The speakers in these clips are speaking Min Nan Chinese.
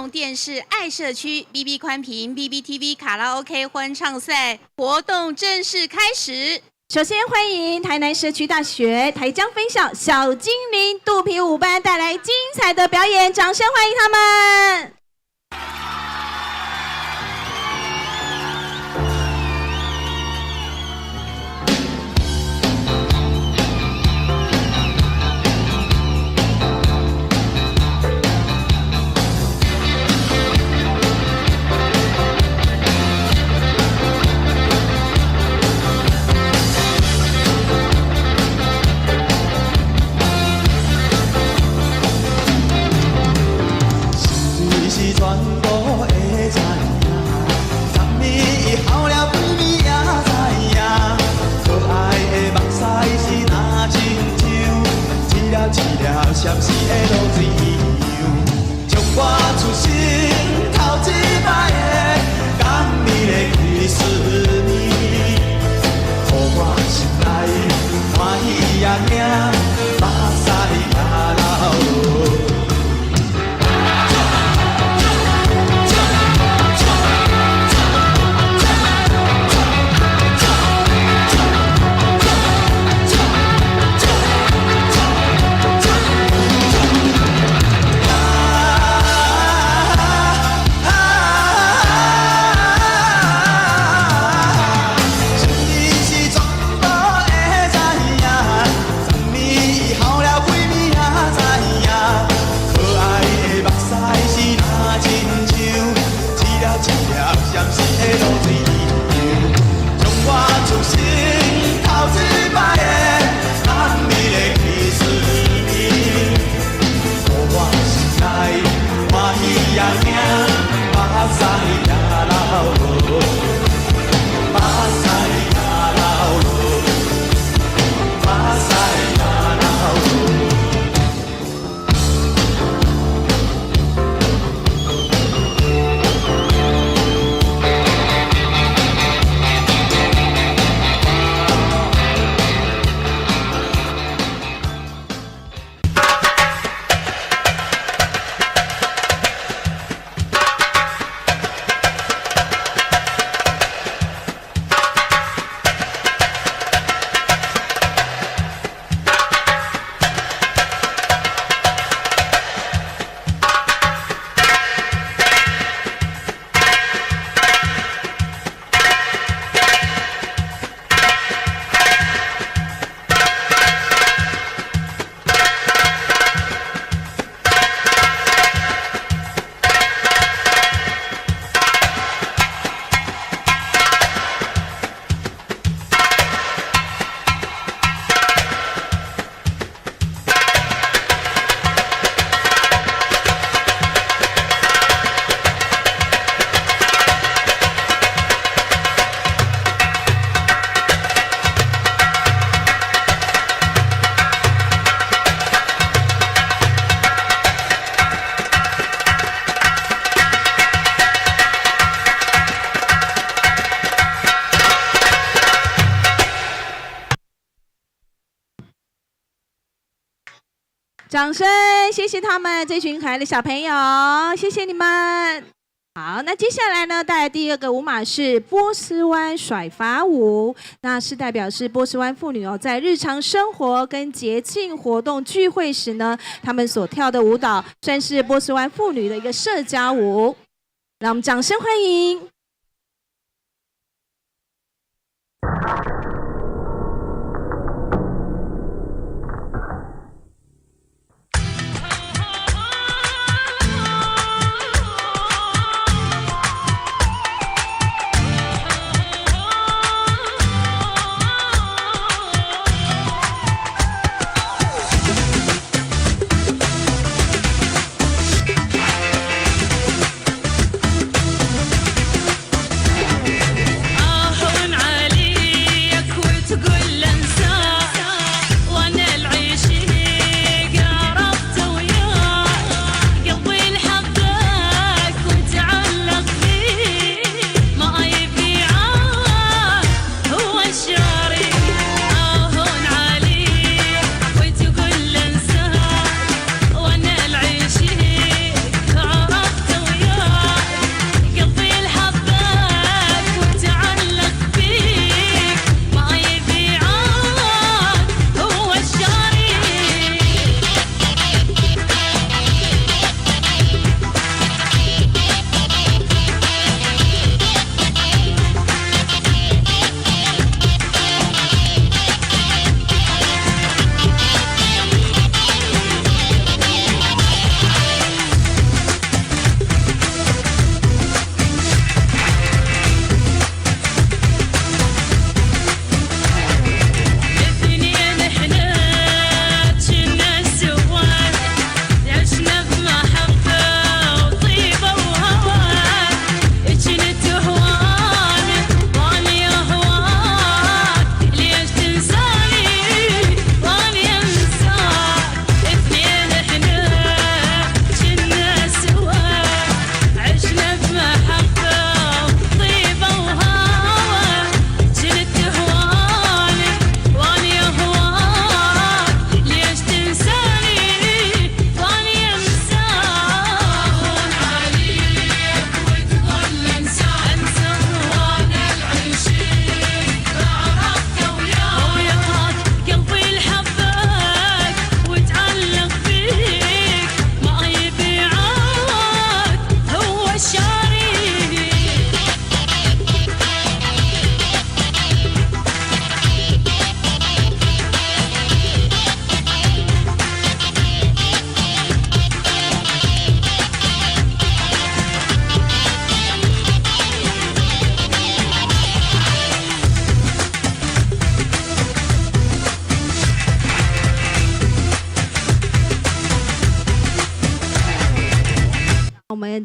動電視愛社區 BB 寬頻 BBTV 卡拉 OK 歡唱賽活動正式開始。首先歡迎台南社區大學台江分校小精靈肚皮舞班帶來精彩的表演，掌聲歡迎他們。掌聲，謝謝他們這群可愛的小朋友，謝謝你們。好，那接下來呢，帶來第二個舞碼是波斯灣甩髮舞，那是代表是波斯灣婦女哦，在日常生活跟節慶活動聚會時呢，他們所跳的舞蹈，算是波斯灣婦女的一個社交舞。讓我們掌聲歡迎。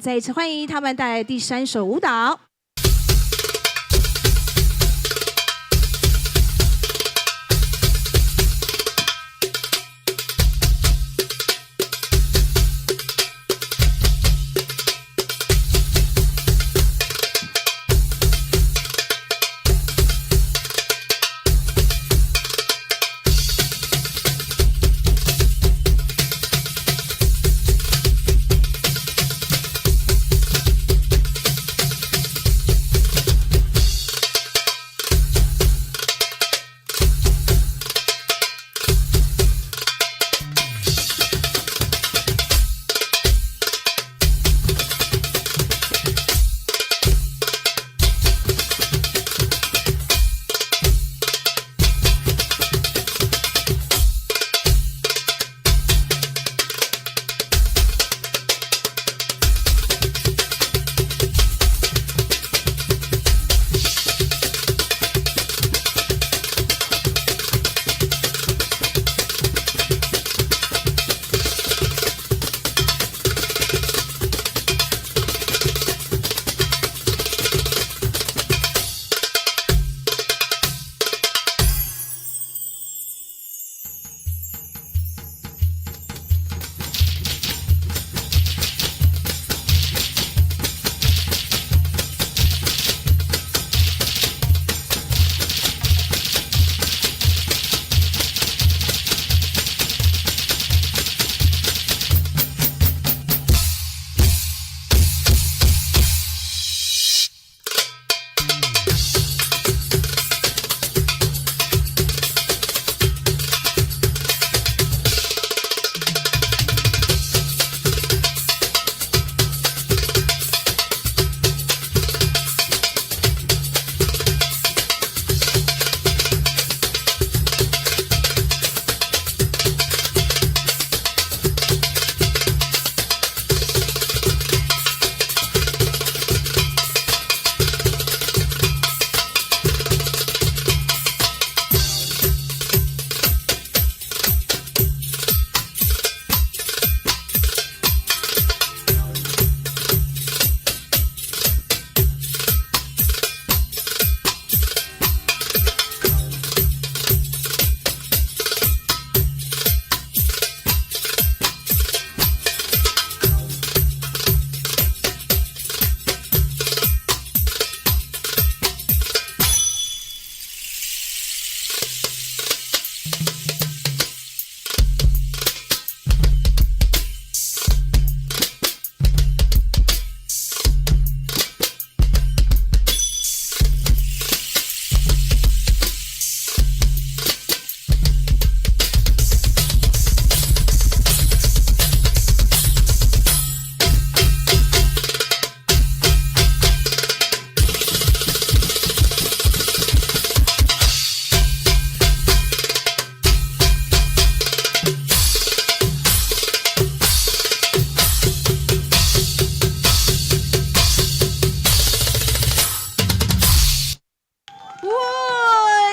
再一次欢迎他們帶來第三首舞蹈。哇，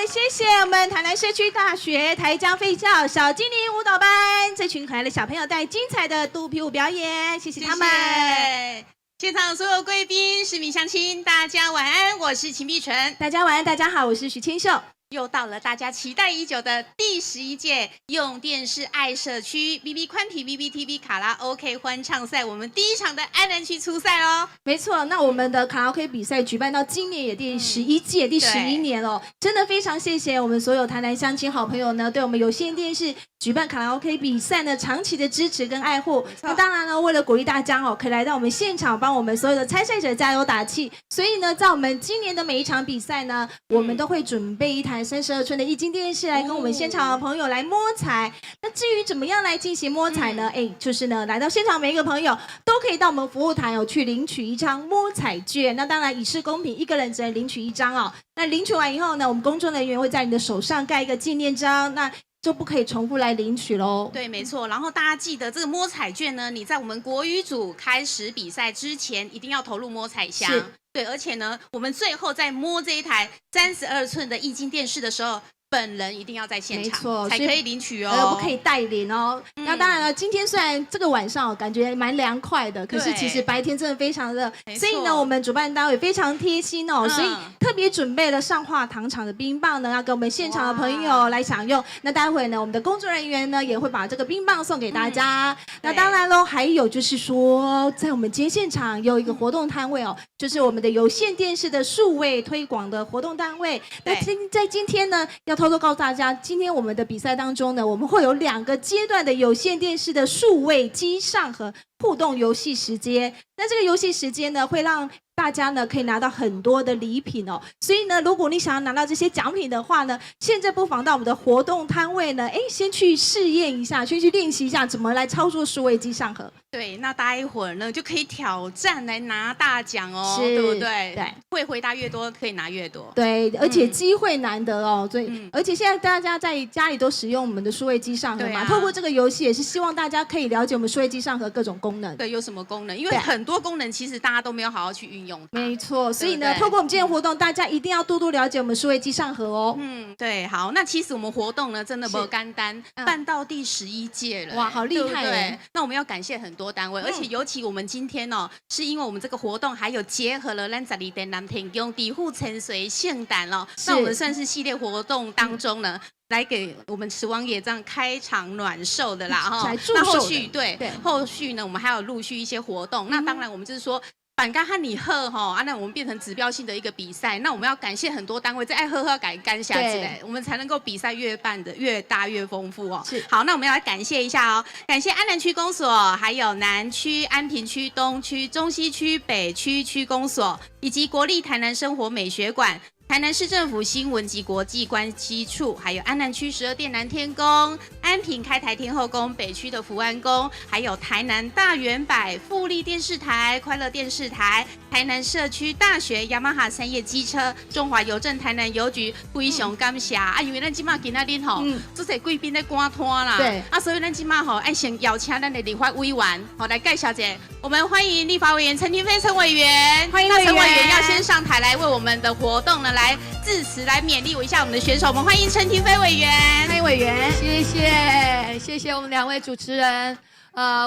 謝謝我們台南社區大學台江飛校小精靈舞蹈班這群可愛的小朋友帶精彩的肚皮舞表演，謝謝他們。謝謝現場所有貴賓、市民鄉親，大家晚安，我是秦碧純。大家晚安，大家好，我是徐千秀。又到了大家期待已久的第11屆用電視愛社區 BB 寬頻 BBTV 卡拉 OK 歡唱賽，我們第一場的安南區初賽哦。沒錯，那我們的卡拉 OK 比賽舉辦到今年也第11屆、第11年哦，真的非常謝謝我們所有台南鄉親好朋友呢，對我們有線電視舉辦卡拉 OK 比賽呢長期的支持跟愛護。那當然呢，為了鼓勵大家哦，可以來到我們現場幫我們所有的參賽者加油打氣。所以呢，在我們今年的每一場比賽呢，我們都會準備一台32寸的液晶電視來跟我們現場的朋友來摸彩。那至於怎麼樣來進行摸彩呢？就是呢，來到現場每一個朋友都可以到我們服務台哦去領取一張摸彩券。那當然以示公平，一個人只能領取一張哦。那領取完以後呢，我們工作人員會在你的手上蓋一個紀念章，那就不可以重複來領取嘍。對，沒錯。然後大家記得這個摸彩券呢，你在我們國語組開始比賽之前，一定要投入摸彩箱。對，而且呢，我們最後在摸這一台32寸的液晶電視的時候，本人一定要在現場，沒錯，才可以領取哦，不可以代領哦。那當然了，今天雖然這個晚上感覺蠻涼快的，可是其實白天真的非常熱。所以呢，我們主辦單位非常貼心哦，所以特別準備了上化糖廠的冰棒呢，要給我們現場的朋友來享用。那待會呢，我們的工作人員呢也會把這個冰棒送給大家。那當然嘍，還有就是說，在我們今天現場有一個活動攤位哦，就是我們的有線電視的數位推廣的活動單位。那在今天呢，要偷偷告訴大家，今天我們的比賽當中呢，我們會有兩個階段的有線電視的數位機上盒互動遊戲時間。那這個遊戲時間呢，會讓大家呢可以拿到很多的禮品哦。所以呢，如果你想要拿到這些獎品的話呢，現在不妨到我們的活動攤位呢，哎，先去試驗一下，先去練習一下怎麼來操作數位機上盒。對，那待一會兒呢就可以挑戰來拿大獎哦，對不對？對，會回答越多可以拿越多。對，而且機會難得哦，所以而且現在大家在家裡都使用我們的數位機上盒嘛，透過這個遊戲也是希望大家可以了解我們數位機上盒各種功能。對，有什麼功能？因為很多功能其實大家都沒有好好去運用。沒錯，所以呢，透過我們今天活動，大家一定要多多了解我們數位機上盒哦。嗯，對，好，那其實我們活動呢，真的不簡單，辦到第11屆了。哇，好厲害！對，那我們要感謝很多單位，而且尤其我們今天哦，是因為我們這個活動還有結合了咱十二殿南天宮知府千歲聖誕哦，那我們算是系列活動當中呢，來給我們慈王爺這樣開場暖壽的啦哈。那後續對，後續呢，我們還有陸續一些活動。那當然，我們就是說，辦甲遮爾好吼啊，那我們變成指標性的一個比賽。那我們要感謝很多單位，這愛好好共感謝之類，我們才能夠比賽越辦的越大越豐富哦。好，那我們要來感謝一下哦，感謝安南區公所，還有南區、安平區、東區、中西區、北區區公所，以及國立台南生活美學館、台南市政府新聞及國際關係處，還有安南區十二殿南天宮、安平開台天後宮、北區的福安宮，還有台南大遠百、富麗電視台、快樂電視台、台南社區大學、雅馬哈三葉機車、中華郵政台南郵局，非常感謝啊！因為咱這馬今仔日吼，足濟貴賓咧趕攤啦，啊，所以咱這馬吼愛先邀請咱的立法委員，好來介紹一下。我們歡迎立法委員陳亭妃陳委員，歡迎委員。陳委員要先上台來為我們的活動呢來致辭，來勉勵我一下我們的選手。我們歡迎陳亭妃委員，歡迎委員，謝謝謝謝我們兩位主持人，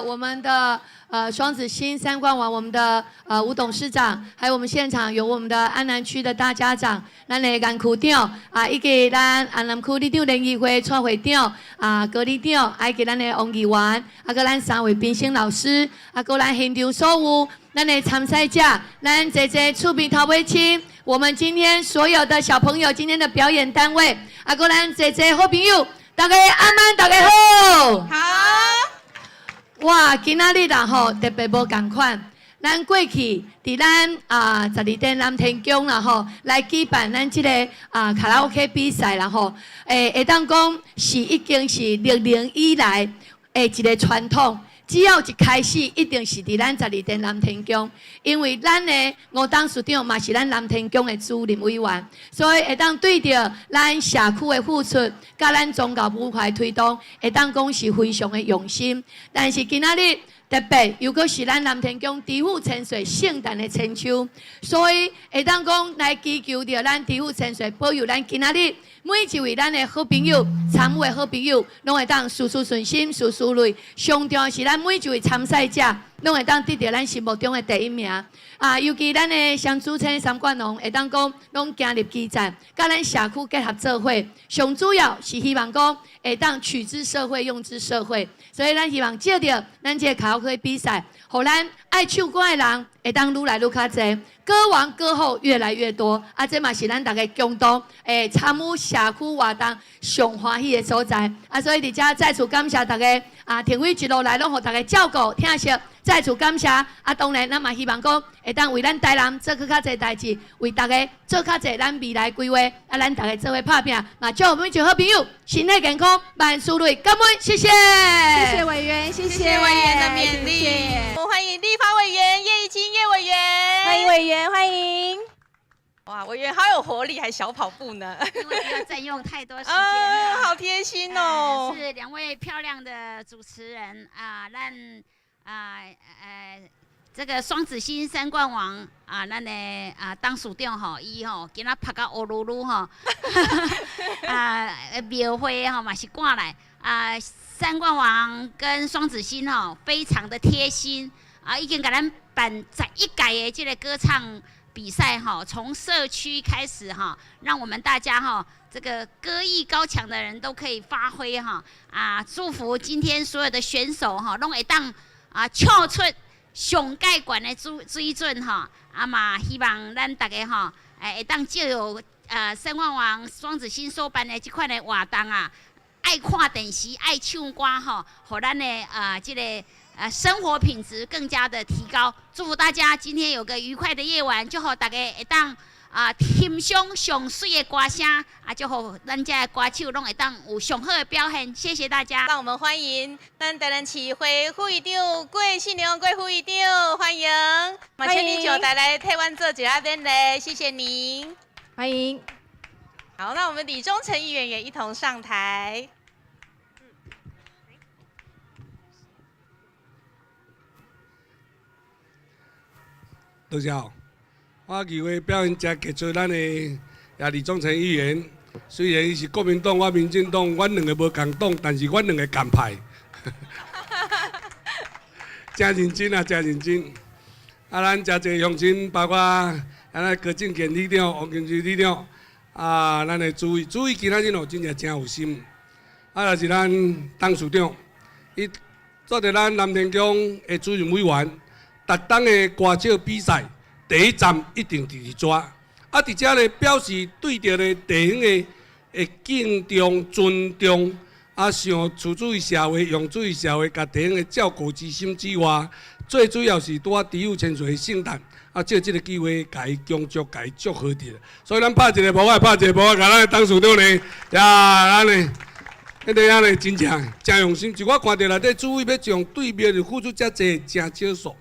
我們的雙子星三冠王，我們的吳董事長，還有我們現場有我們的安南區的大家長，咱的顏區長啊，以及咱安南區里長聯誼會蔡會長啊，高里長，以及咱的王議員，啊，閣咱三位評審老師，啊，閣咱現場所有咱的參賽者，咱濟濟厝邊頭尾親，我們今天所有的小朋友，今天的表演單位，啊，閣咱濟濟好朋友，大家晚安，大家好。好。哇，今仔日啦吼，特別無仝款。咱過去佇咱啊十二殿南天宮啦吼，來舉辦咱這個啊卡拉 OK 比賽啦吼，會當講是已經是歷年以來的一個傳統。只要一開始，一定是佇咱十二殿南天宮，因為咱的吳董事長嘛是咱南天宮的主任委員，所以會當對著咱社區的付出，佮咱宗教文化推動，會當講是非常的用心。但是今仔日特別又閣是咱南天宮知府千歲聖誕的千秋，所以會當講來祈求著咱知府千歲保佑咱今仔日每一位咱的好朋友、參與的好朋友，攏會當事事順心、事事如意。上重要是咱每一位參賽者，攏會當得著咱心目中的第一名。啊，尤其咱的雙子星三冠王，會當講攏行入基層，佮咱社區結合做伙。上主要是希望講會當取之社會，用之社會。所以咱希望藉著咱這個卡拉 OK 比賽，予咱愛唱歌的人會當愈來愈較濟，歌王歌后越來越多。啊，這嘛是咱逐家共同會參與社區活動上歡喜的所在。啊，所以佇遮再次感謝大家啊，亭妃一路來攏予大家照顧疼惜，再次感謝。啊，當然咱嘛希望講會當為咱台南做閣較濟代誌，為大家做較濟咱未來規劃。啊，咱大家做伙拍拚，嘛祝每一位好朋友身體健康，萬事如意，感恩，謝謝。謝謝委員，謝謝委員的勉勵。我們歡迎立法委員葉宜津葉委員，歡迎委員，歡迎。哇，委員好有活力，還小跑步呢。因為不要佔用太多時間。啊，好貼心哦。是兩位漂亮的主持人啊，咱啊這個雙子星三冠王啊，咱的啊董事長吼，伊吼今仔拍甲烏嚕嚕吼，啊廟會吼嘛是趕來啊，三冠王跟雙子星吼非常的貼心啊，已經共咱辦11屆的這個歌唱比賽哈，從社區開始哈，讓我們大家哈，這個歌藝高強的人都可以發揮哈啊！祝福今天所有的選手哈，攏會當啊唱出上蓋懸的水準哈！啊嘛，希望咱大家哈，會當藉由三冠王雙子星所辦的這款的活動啊，愛看電視、愛唱歌吼，予咱的啊這個生活品質更加的提高，祝福大家今天有個愉快的夜晚，祝福大家會當啊欣賞上媠的歌聲，啊祝福咱遮的歌手攏會當有上好的表現，謝謝大家。讓我們歡迎咱台南市會副議長郭信良郭副議長，歡迎，嘛請你上台來替阮做一下勉勵，謝謝您。歡迎。好，那我們李忠誠議員也一同上台。多謝。我認為表演真傑出，咱的也李忠誠議員，雖然伊是國民黨，我民進黨，阮兩個無仝黨，但是阮兩個仝派，真認真啊，真認真。啊，咱誠濟鄉親，包括咱郭正健里長、王金柱里長，啊，咱的主委，主委今仔日哦，真正真有心。啊，若是咱董事長，伊做佇咱南天宮的主任委員。逐冬的歌手比賽，第一站一定佇遮。啊，佇遮咧表示對著咧地方的會敬重、尊重，啊，想厝主義社會、用主義社會，共地方的照顧之心之外，最主要是拄仔支付千歲的聖誕，啊，藉這个機會，共伊恭祝、共伊祝賀著。所以咱拍一个鼓仔，拍一个鼓仔，共咱的董事長呢，呀，按呢，彼个按呢，真正誠用心。就我看著內底主委欲將對廟就付出遮濟，誠少數。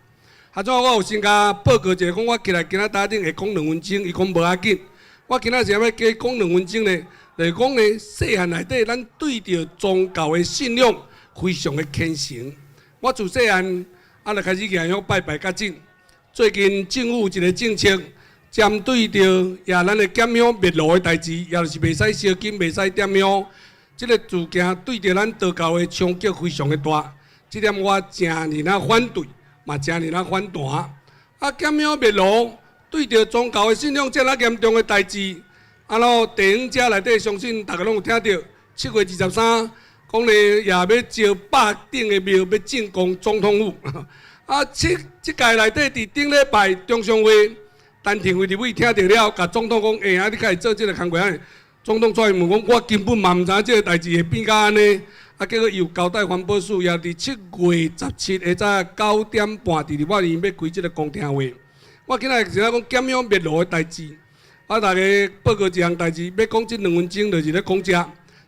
啊，怎我有先共報告一下，講我起來今仔台頂會講兩分鐘，伊講無要緊。我今仔是欲加講兩分鐘呢，就是講呢，細漢內底咱對著宗教的信仰非常的虔誠。我自細漢啊，就開始行香拜拜較緊。最近政府有一個政策，針對著也咱的點香滅爐的代誌，也就是袂使燒金、袂使點香，這个事件對著咱道教的衝擊非常的大。這點我誠爾仔反對。嘛，誠爾仔反彈。啊，點香滅爐對著宗教的信仰這爾嚴重的代誌，啊，咯，地方遮內底相信逐家攏有聽著。7月23，講咧也欲招百頂的廟，欲進攻總統府。啊，這這屆內底佇頂禮拜中常會，陳廷慧立委聽著了，共總統講：欸，啊，你較會做這个工課？總統出來問講：我根本嘛毋知影這个代誌會變甲按呢。啊，結果伊有交代環保署，也佇7月17下早9點半，佇立法院欲開這个公聽會。我今仔日是咧講點香滅爐的代誌，我逐家報告一項代誌，欲講這兩分鐘就是咧講這。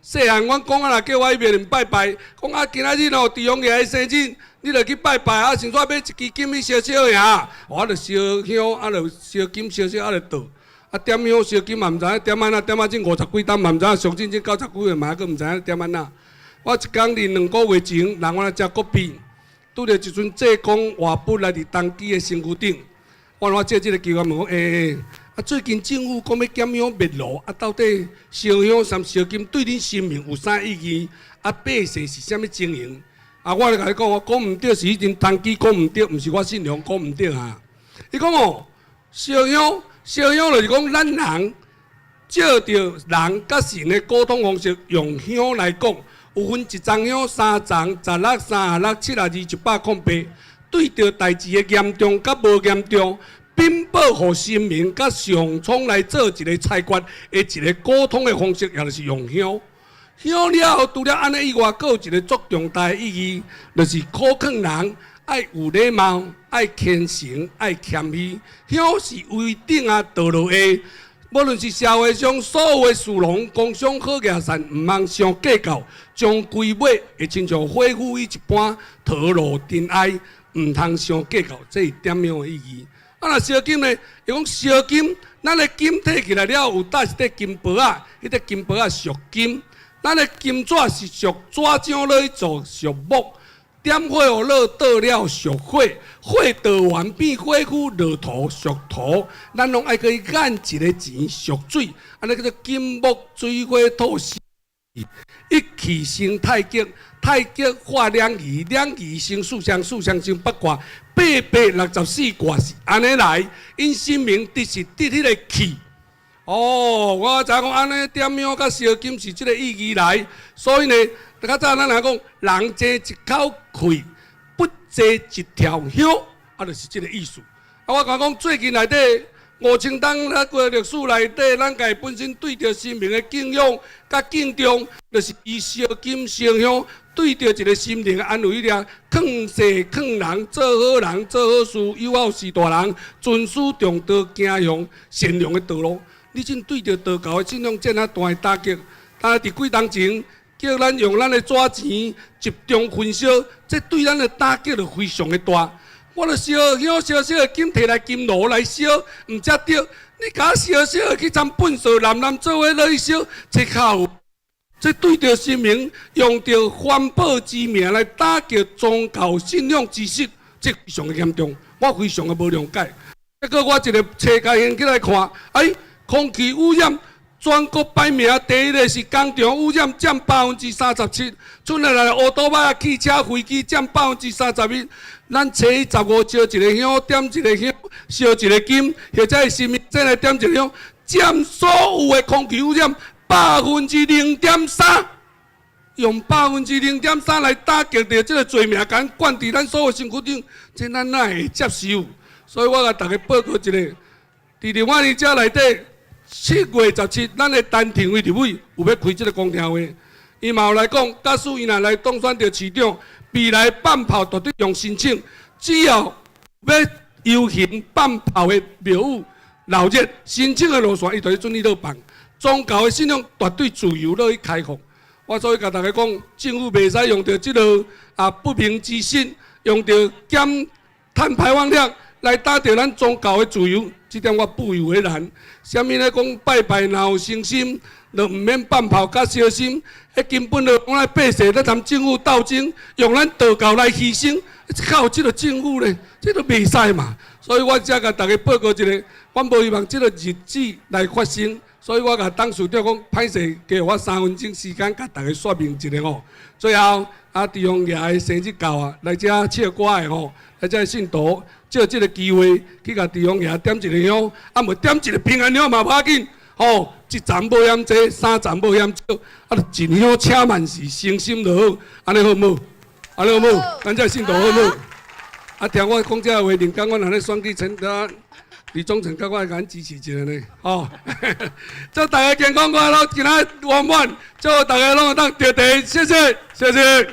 細漢阮公仔若叫我去廟裡拜拜，講啊今仔日哦，鄭王爺的生日，你著去拜拜啊，先煞買一支金去燒燒爾，我著燒香，啊，著燒金燒燒，啊，著倒。啊，點香燒金嘛毋知影點按怎，點啊這五十幾冬嘛毋知影，上進這九十幾歲嘛猶閣毋知影點按怎。我一工佇2個月前，人我來食國幣，拄著一陣濟公外埠來佇登基的身軀頂，我我藉這个機會問講，欸，啊最近政府講欲點香滅爐，啊到底燒香參燒金對恁生命有啥意義？啊百姓是啥物情形？啊我咧共你講，我講毋對是彼陣登基講毋對，毋是我信仰講毋對啊。伊講哦，燒香燒香就是講咱人藉著人佮神的溝通方式，用香來講。有分一欉香、三欉、16、36、72、108，對著代誌的嚴重佮無嚴重，稟報予神明佮上蒼來做一個裁決的一個溝通的方式，也就是用香。香了後，除了按呢以外，閣有一個足重大的意義，就是苦勸人愛有禮貌、愛虔誠、愛謙虛。香是為頂啊墮落的。無論是社會上所有的士農工商好業善，毋通傷計較，終歸尾會親像火夫伊一般逃落塵埃，毋通傷計較，這是點香的意義。啊，若燒金呢？伊講燒金，咱的金提起來了後，有搭一塊金箔仔，彼個金箔仔屬金。咱的金紙是屬紙漿落去做屬木。點火予落倒了屬火，火著完變火虛落土屬土，咱攏愛閣按一个錢屬水，按呢叫做金木水火土四，一氣生太極，太極化兩儀，兩儀生四象，四象生八卦，八八六十四卦是按呢來。𪜶神明得是得彼个氣。哦，我知影講按呢點香佮燒金是這个意義來，所以呢，較早咱若講人爭一口氣，佛坐一條香，啊，就是這个意思。啊，我講講最近內底5000冬咱個歷史內底，咱家本身對著神明的敬仰佮敬重，就是伊燒金燒香，對著一个心靈的安慰了，勸世勸人做好人做好事，友好是大人，尊師重道，行向善良的道路。你真對著道教的信仰這爾大的打擊，但係佇幾冬前叫咱用咱的紙錢集中焚燒，這對咱的打擊就非常的大。我著燒香燒燒的金提來金爐來燒，毋才對。你共我燒燒的去摻糞掃，濫濫做伙落去燒，這較有。這對著神明用著環保之名來打擊宗教信仰之實，這非常的嚴重，我非常的無諒解。結果我一个冊共掀起來看，哎，空氣污染，全國排名第一个是工廠污染，佔37%。出來來烏多擺汽車、飛機佔31%。咱初一十五燒一个香，點一个香，燒一个金，或者是神明節來點一个香，佔所有的空氣污染0.3%。用0.3%來打擊著這个罪名，共灌佇咱所有身軀頂，這咱哪會接受？所以我共大家報告一下，佇另外年遮內底。7月17，咱的陳庭威立委有欲開這个公聽會，伊嘛有來講，假使伊若來當選著市長，未來放炮絕對用申請，只要欲遊行放炮的廟宇鬧熱，申請的路線，伊就會准你落放。宗教的信仰絕對自由落去開放。我所以共大家講，政府袂使用著這个啊不明之心，用著減碳排放量來打著咱宗教的自由。這點我不以為然。啥物咧講拜拜若有誠心，就毋免放炮佮燒心。彼根本就講來百姓咧同政府鬥爭，用咱道教來犧牲，靠這个政府咧，這都袂使嘛。所以我才共大家報告一下，我無希望這个日子來發生。所以我共董事長講，歹勢給我3分鐘時間，共大家說明一下吼。最後，啊，地方爺的生日到啊，來遮唱歌的吼，來遮信徒。借這个機會去共地王爺點一个香，啊，無點一个平安香嘛無要緊，吼，一層無嫌濟，三層無嫌少，啊，一香請萬事誠心就好，按呢好無？按呢好無？咱遮信徒好無？啊，聽我講這話，林剛我若咧選舉前，李忠誠佮我來共支持一下呢，吼，祝大家健康快樂，今仔圓滿，祝大家攏會當著第一，謝謝，謝謝。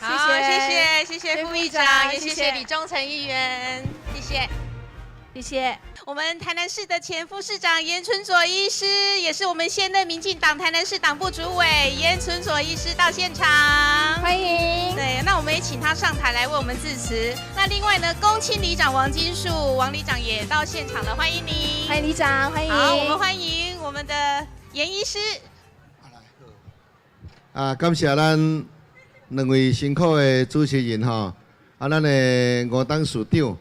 好，謝謝，謝謝副議長，也謝謝李忠誠議員，謝謝，謝謝。我們台南市的前副市長顏春佐醫師，也是我們現任民進黨台南市黨部主委顏春佐醫師到現場，歡迎。對，那我們也請他上台來為我們致辭。那另外呢，公親里長王金樹王里長也到現場了，歡迎您。歡迎里長，歡迎。好，我們歡迎我們的顏醫師。啊，感謝咱兩位辛苦的主持人吼，啊，咱的吳董事長，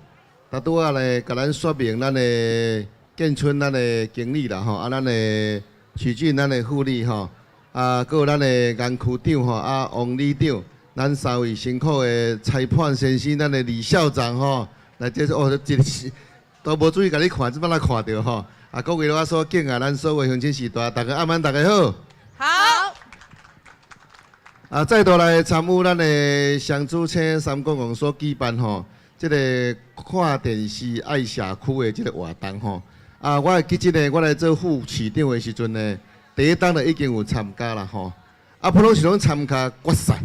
拄拄仔來共咱說明咱的建春咱的經理啦吼，啊，咱的許俊咱的副理吼，啊，閣有咱的顏區長吼，啊，王里長，咱三位辛苦的裁判先生，咱的李校長吼，來這哦，這是都無注意共你看，這擺才看著吼，啊，各位我所敬愛咱所有鄉親序大，大家暗安，大家好。好。啊，再度來參與咱的雙主請三公公所舉辦吼，這个看電視愛社區的這个活動吼。啊，我會記得呢，我來做副市長的時陣呢，第一冬就已經有參加啦吼。啊，普通是攏參加決賽，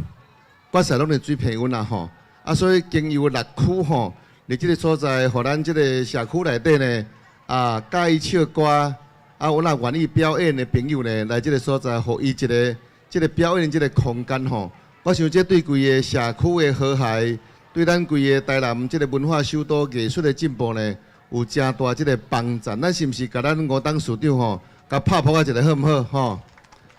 決賽攏是水皮阮啦吼。啊，所以經由六區吼，佇這个所在，予咱這个社區內底呢，啊，佮意唱歌，啊，有若願意表演的朋友呢，來這个所在，予伊一个這个表演這个空間吼，我想這對規个社區的和諧，對咱規个台南這个文化首都藝術的進步呢，有誠大這个幫助。咱是毋是共咱吳董事長吼，共拍噗仔一下好毋好？吼，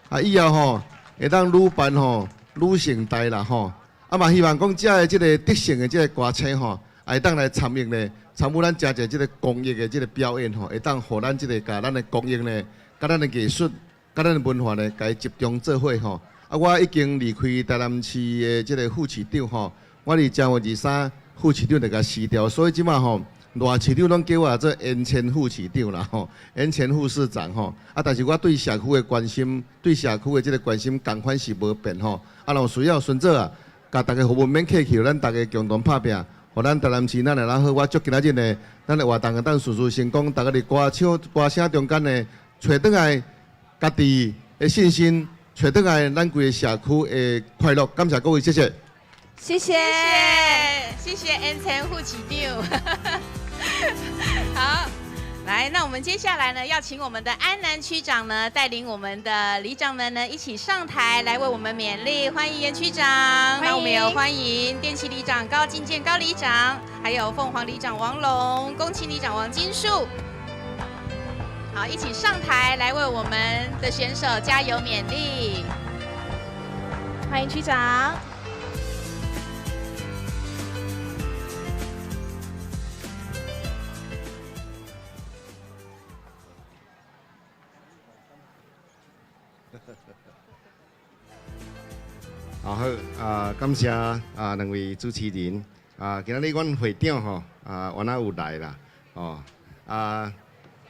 啊，以後吼會當愈辦吼愈盛大啦吼。啊嘛希望講遮的這个得勝的這个歌星吼，會當來參與呢，參與咱誠濟這个公益的這个表演吼，會當予咱這个共咱的公益呢，佮咱的藝術、佮咱的文化呢，共伊集中做伙吼。啊，我已經離開台南市的這个副市長吼，我佇正月23副市長就共辭掉，所以這馬吼，賴市長攏叫我做延前副市長啦吼，延前副市長吼。啊，但是我對社區的關心，對社區的這个關心，仝款是無變吼。啊，若有需要，孫子啊，共大家服務免客氣，咱大家共同拍拚，予咱台南市咱會較好。我祝今仔日呢，咱的活動會當順順成功，大家佇歌唱歌聲中間呢，揣轉來家己的信心，揣轉來咱規个社區的快樂。感謝各位，謝謝。謝謝，謝謝恩前副市長。好，來，那我們接下來呢，要請我們的安南區長呢，帶領我們的里長們呢，一起上台來為我們勉勵。歡迎嚴區長，那我們也歡迎電氣里長高進健高里長，還有鳳凰里長王龍、公頃里長王金樹。好，一起上台來為我們的選手加油勉勵。歡迎區長。啊好，啊感謝啊兩位主持人，啊今仔日阮會長吼，啊原來有來啦，哦，啊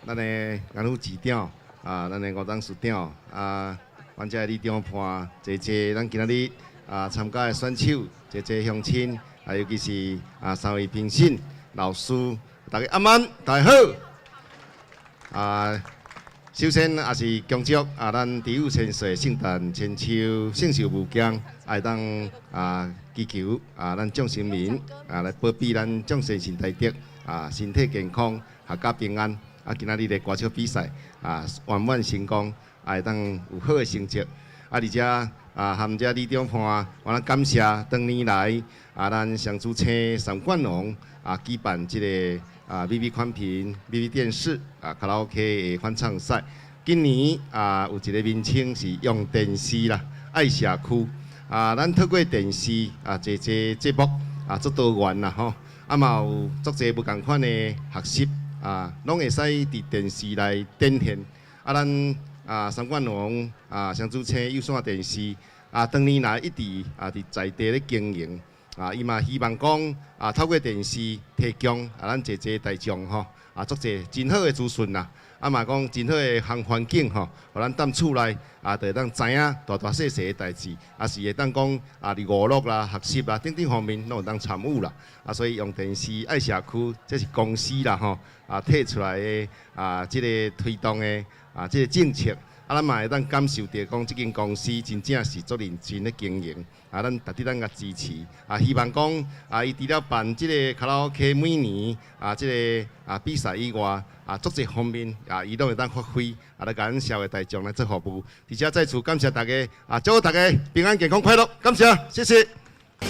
咱的顏副市長，啊咱的吳董事長，啊阮遮的里長伴，濟濟咱今仔日啊參加的選手，濟濟鄉親，啊尤其是啊三位評審老師，大家晚安，大家好，啊。首先也是恭祝啊，咱知府千歲聖誕千秋聖壽無疆，會當啊祈求啊，咱眾神明啊來保庇咱眾神神大德啊，身體健康，闔家平安。啊，今仔日的歌唱比賽啊，圓滿成功，啊會當有好的成績。啊，而且啊，含遮里長伴，我咱感謝當年來啊，咱雙子星三冠王啊舉辦這個。啊，VV 寬頻、VV 電視啊，卡拉 OK 的翻唱賽，今年啊有一個名稱是用電視啦，愛社區啊，咱透過電視啊，濟濟節目啊，足多元啦吼，啊嘛有足濟無仝款的學習啊，攏會使佇電視來展現。啊，咱啊三冠王啊，雙子星有線電視啊，當年來一直啊佇在地咧經營。啊，伊嘛希望講啊，透過電視提供啊，咱濟濟大眾吼啊，足濟真好的資訊啦，啊嘛講真好的環環境吼，予咱踮厝內啊，就會當知影大大細細的代誌，啊是會當講啊，佇娛樂啦、學習啦等等方面攏會當參與啦。啊，所以用電視愛社區，這是公司啦吼啊提出來的啊，這个推動的啊，這个政策。啊，咱嘛會當感受著講，這間公司真正是足認真咧經營，啊，咱值得咱共支持。啊，希望講啊，伊除了辦這个卡拉 OK 每年啊，這个啊比賽以外，啊，足濟方面啊，伊攏會當發揮，啊，來共咱社會大眾來做服務。而且再次感謝大家，啊，祝福大家平安健康快樂，感謝，謝謝。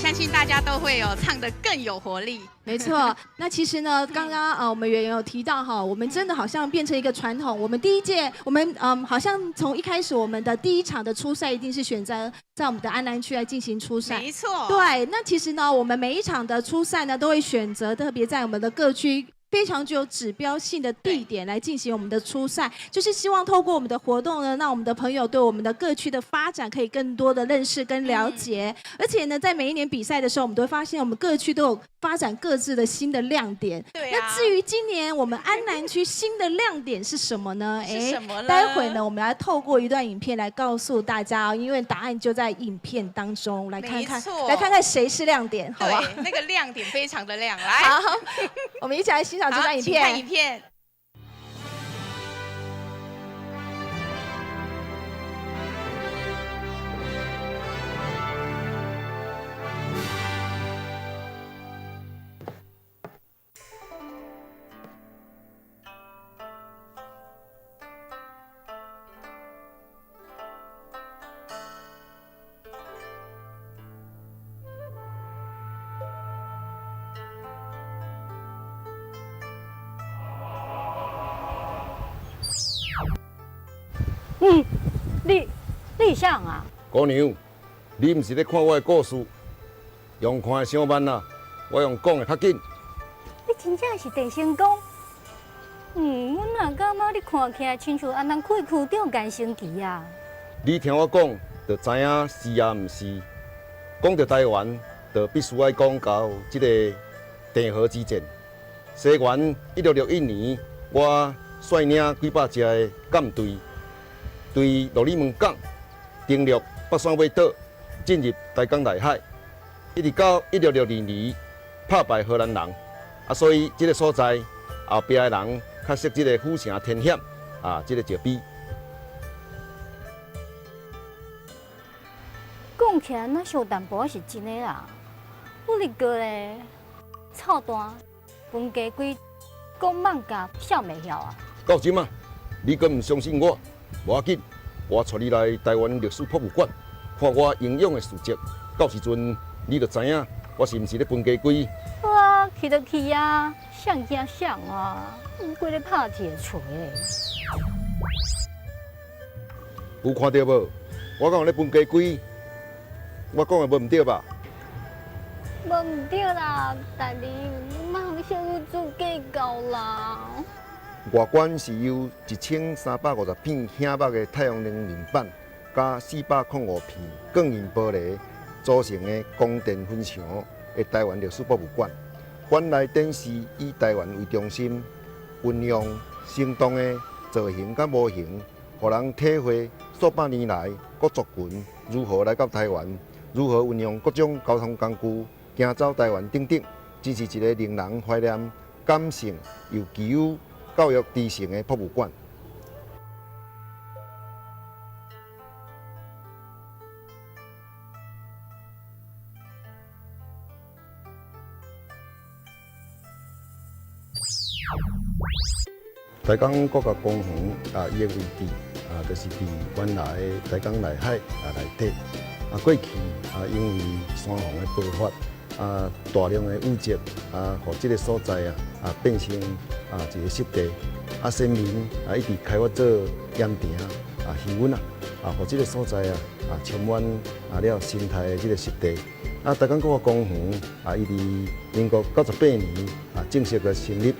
相信大家都會有唱得更有活力。沒錯，那其實呢，剛剛我們委員有提到哈，我們真的好像變成一個傳統。我們第一屆，我們好像從一開始，我們的第一場的初賽一定是選擇在我們的安南區來進行初賽。沒錯。對，那其實呢，我們每一場的初賽呢，都會選擇特別在我們的各區非常具有指標性的地點來進行我們的初賽，就是希望透過我們的活動呢，讓我們的朋友對我們的各區的發展可以更多的認識跟了解。而且呢，在每一年比賽的時候，我們都會發現我們各區都有發展各自的新的亮點。對啊。那至於今年我們安南區新的亮點是什麼呢？是什麼呢？待會呢，我們來透過一段影片來告訴大家哦，因為答案就在影片當中，來看看，來看看誰是亮點，好吧？對，那個亮點非常的亮，來，好，我們一起來欣賞這段影片。看影片。嗯，你你是啥人啊？姑娘，你毋是咧看我的故事，用看的傷慢啦，我用講的較緊。你真正是鄭成功？嗯，阮若感覺你看起來親像安南區區長顏成奇啊。你聽我講，就知影是啊，毋是。講著台灣，就必須愛講到這個鄭和之戰。西元1661年，我率領幾百隻的艦隊，對鹿耳門港登陸北山尾島，進入台江內海，一直到1662年拍敗荷蘭人。啊，所以這個所在後壁的人較識這個府城天險啊，這個石碑。講起來，那小淡薄仔是真的啦。不過咧，臭蛋分家規講蠓甲笑袂曉啊。到這馬，你閣毋相信我？無要緊，我帶你來台灣歷史博物館，看我英勇的事蹟。到時陣，你就知影我是毋是咧分家規。好啊，去就去啊，啥驚啥啊？規个拍鐵錘咧。有看著無？我講咧分家規，我講的無毋對吧？無毋對啦，但是莫予小主計較啦。外觀是由1350片顯目的太陽能面板，佮405片鋼銀玻璃組成的光電分牆的台灣歷史博物館。館內展示以台灣為中心，運用生動的造型佮模型，予人體會數百年來各族群如何來到台灣，如何運用各種交通工具行走台灣等等，真是一個令人懷念、感性又具有教育知識的博物館。台江國家公園啊，伊的位置啊，就是佇原來的台江內海啊內底。啊，過去啊，因為山洪的爆發啊，大量的淤積啊，予這個所在啊啊變成啊一個濕地。啊，先民啊一直開發做鹽田啊、漁塭啊，啊，予這個所在啊啊充滿啊了生態的這個濕地。啊，台江國家公園啊，伊佇民國98年啊正式的成立。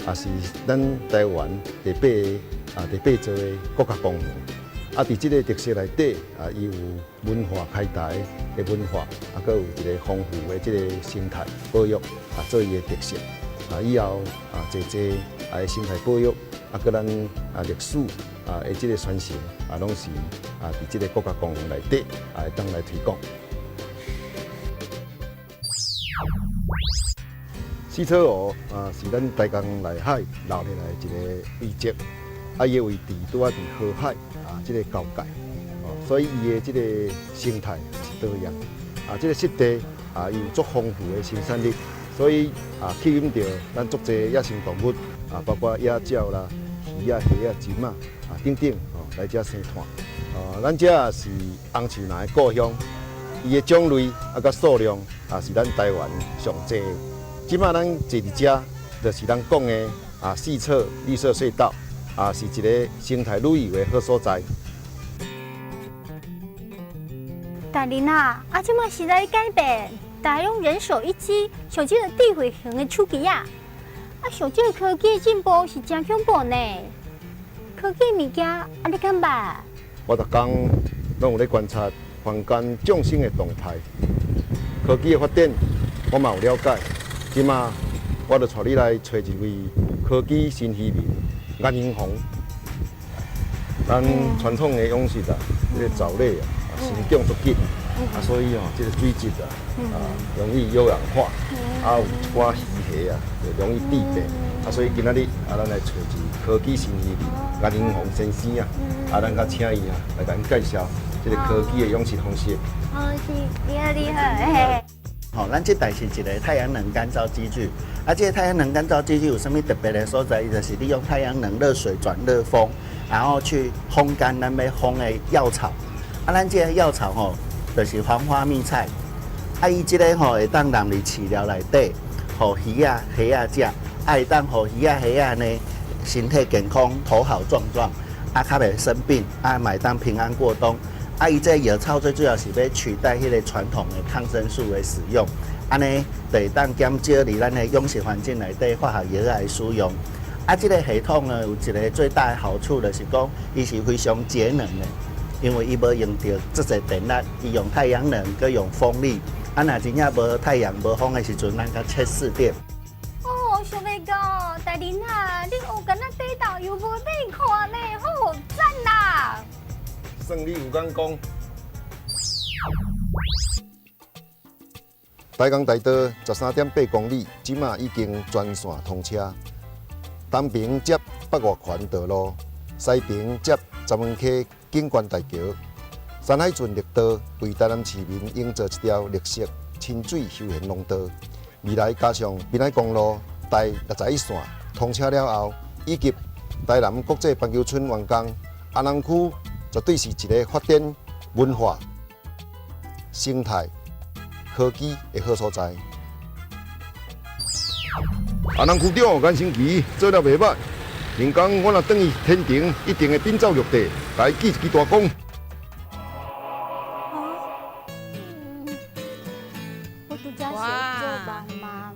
也是咱台灣第八個啊第八座的國家公園。啊，佇這個特色內底啊，伊有文化開台的文化，啊，閣有一個豐富的這個生態保育啊，做伊的特色。啊，以後啊，濟濟啊生態保育啊，閣咱啊歷史啊的這個傳承啊，攏是啊佇這個國家公園內底啊會當來推廣。四草湖啊，是咱台江內海留落來一個遺跡，啊，伊的位置拄仔佇河海啊，這個交界，哦，所以伊的這個生態是多樣，啊，這個濕地啊，伊有足豐富的生產力，所以啊，吸引著咱足濟野生動物啊，包括野鳥啦、魚啊、蝦啊、禽啊啊等等哦，來遮生湠。哦，咱遮是紅樹林的故鄉，伊的種類啊，佮數量啊，是咱台灣上濟。這擺咱坐佇遮，就是咱講的啊，四草綠色隧道啊，是一個生態旅遊的好所在。大林啊，啊，這擺時代改變，大家攏人手一機，上這個智慧型的手機啊，啊，上這個科技進步是真恐怖呢。科技物件，啊，你敢捌？我逐工攏有咧觀察凡間眾生的動態，科技的發展，我嘛有了解。這馬，我就帶你來揣一位科技新移民顏英宏。咱傳統的養殖啊，這個藻類啊，生長足緊，啊，所以吼，這個水質啊，啊，容易有氧化，啊，有一寡魚蝦啊，就容易致病，啊，所以今仔日啊，咱來揣一位科技新移民顏英宏先生啊，啊，咱閣請伊啊來共咱介紹這個科技的養殖方式。哦，是，你好，你好。吼，咱這台是一個太陽能乾燥機具，啊，這個太陽能乾燥機具有啥物特別的所在？伊就是利用太陽能熱水轉熱風，然後去烘乾咱欲烘的藥草。啊，咱這個藥草吼，就是黃花蜜菜。啊，伊這個吼會當納佇飼料內底，予魚仔、蝦仔食，啊，會當予魚仔、蝦仔呢身體健康，頭好壯壯，啊，較袂生病，啊，嘛會當平安過冬。啊，伊這藥草最主要是欲取代彼个傳統的抗生素的使用，按呢就會當減少佇咱的養殖環境內底化學藥仔的使用。啊，這个系統呢有一个最大的好處，就是講伊是非常節能的，因為伊無用著這濟電力，伊用太陽能，閣用風力。啊，若真正無太陽無風的時陣，咱閣切市電。哦，想袂到，大林啊，你學敢若底導遊無佇看呢，好讚啦！算你有眼光。台江大道13.8公里，這馬已經全線通車。東爿接北外環道路，西爿接鏨文溪景觀大橋。山海圳綠道為台南市民營造一條綠色親水休閒廊道。未來加上濱海公路台61線通車了後，以及台南國際棒球村完工，安南區絕對是一个發展文化、生態、科技的好所在。安南區長顏成奇做了袂歹，明工我若轉去天庭，一定會奔走玉帝，共伊記一支大功。我拄才小做幫忙。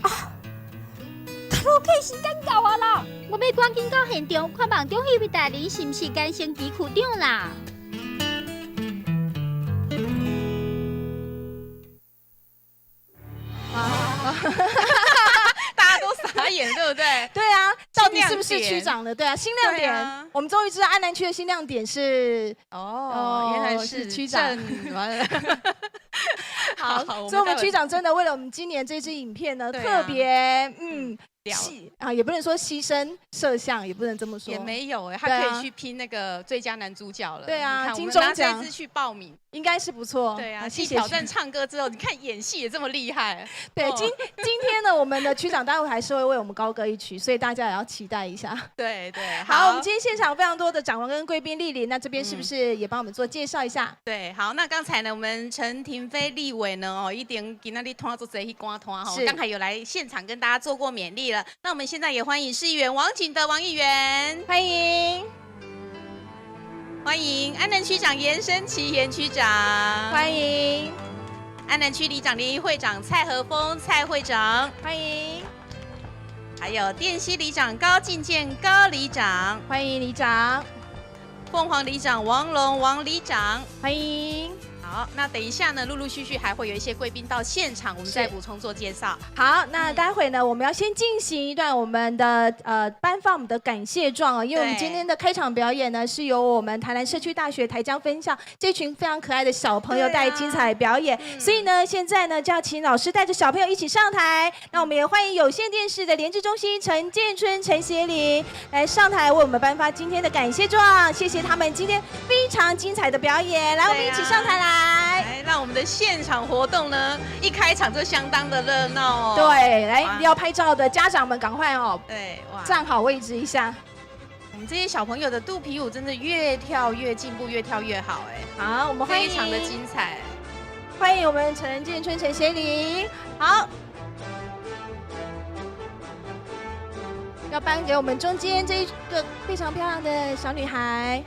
啊！卡拉 OK 時間到啊啦！我欲趕緊到現場看網中彼位大人是毋是顏成奇區長啦？大家都傻眼，對不對？對啊，到底是不是區長的？對啊，新亮點，啊、我們終於知道安南區的新亮點是哦，原來是區長。好，所以我們區長真的為了我們今年這支影片呢，特別犧啊，也不能說犧牲攝像，也不能這麼說。也沒有哎，他可以去拼那個最佳男主角了。對啊，金鐘獎這支去報名，應該是不錯。對啊，謝謝。挑戰唱歌之後，你看演戲也這麼厲害。對，今天呢，我們的區長待會還是會為我們高歌一曲，所以大家也要期待一下。對對。好，我們今天現場非常多的長官跟貴賓蒞臨，那這邊是不是也幫我們做介紹一下？對，好，那剛才呢，我們陳亭妃立委呢，哦，一定今仔日拖做這去趕攤吼，剛才有來現場跟大家做過勉勵了。那我們現在也歡迎市議員王景德王議員，歡迎，歡迎安南區長顏生齊顏區長，歡迎安南區里長聯誼會長蔡和峰蔡會長，歡迎，還有電溪里長高進健高里長，歡迎里長，鳳凰里長王龍王里長，歡迎。好，那等一下呢，陸陸續續還會有一些貴賓到現場，我們再補充做介紹。好，那待會呢，我們要先進行一段我們的頒發我們的感謝狀哦，因為我們今天的開場表演呢，是由我們台南社區大學台江分校這群非常可愛的小朋友帶來精彩表演，所以呢，現在呢就要請老師帶着小朋友一起上台。那我們也歡迎有線電視的聯製中心陳建春、陳協林來上台為我們頒發今天的感謝狀，謝謝他們今天非常精彩的表演。來，我們一起上台來。來，讓我們的現場活動呢，一開場就相當的熱鬧哦。對，來要拍照的家長們趕快哦，對，哇，站好位置一下。我們這些小朋友的肚皮舞真的越跳越進步，越跳越好哎。好，我們歡迎，非常的精彩。歡迎我們陳建春、陳協林。好，要頒給我們中間這一個非常漂亮的小女孩，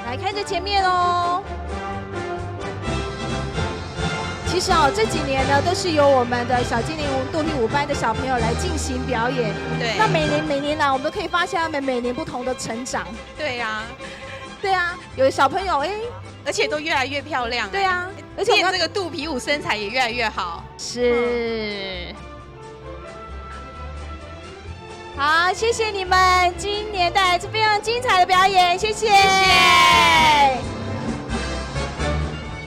來看着前面哦。其實哦，這幾年呢，都是由我們的小精靈肚皮舞班的小朋友來進行表演。對。那每年每年呢，我們都可以發現他們每年不同的成長。對啊，對啊，有的小朋友哎，而且都越來越漂亮。對啊，而且練這個肚皮舞身材也越來越好。是。好，謝謝你們今年帶來這非常精彩的表演，謝謝。謝謝。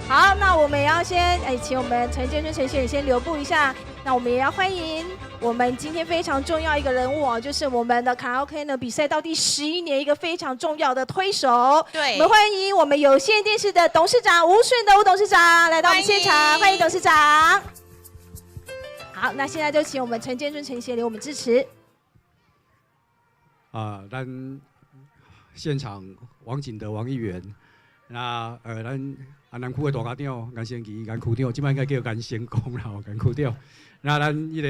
好，那我們也要先哎，請我們陳建春陳先生先留步一下。那我們也要歡迎我們今天非常重要一個人物哦，就是我們的卡拉 OK 呢比賽到第11年一個非常重要的推手。對，我們歡迎我們有線電視的董事長吳順德吳董事長來到我們現場，歡迎董事長。好，那現在就請我們陳建春陳協理我們支持。啊，咱現場王景德王議員，那咱。安南區的大家長顏成奇顏區長，這擺應該叫顏成功啦，顏區長。那咱彼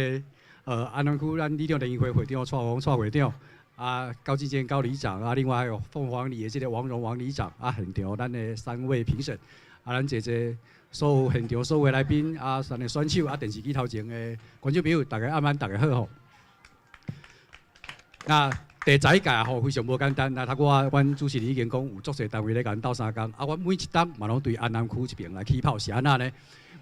個安南區咱里長聯誼會會長蔡王蔡會長，啊，高志健高里長啊，另外還有鳳凰里的這个王榮王里長啊，現場咱的三位評審啊，咱這這所有現場所有來賓啊，咱的選手啊，電視機頭前的觀眾朋友，大家暗暝大家好吼。那第11屆吼非常無簡單，那頭拄阮主持人已經講有足濟單位咧共阮鬥相共，啊，阮每一冬嘛攏對安南區這爿來起跑，是按怎呢？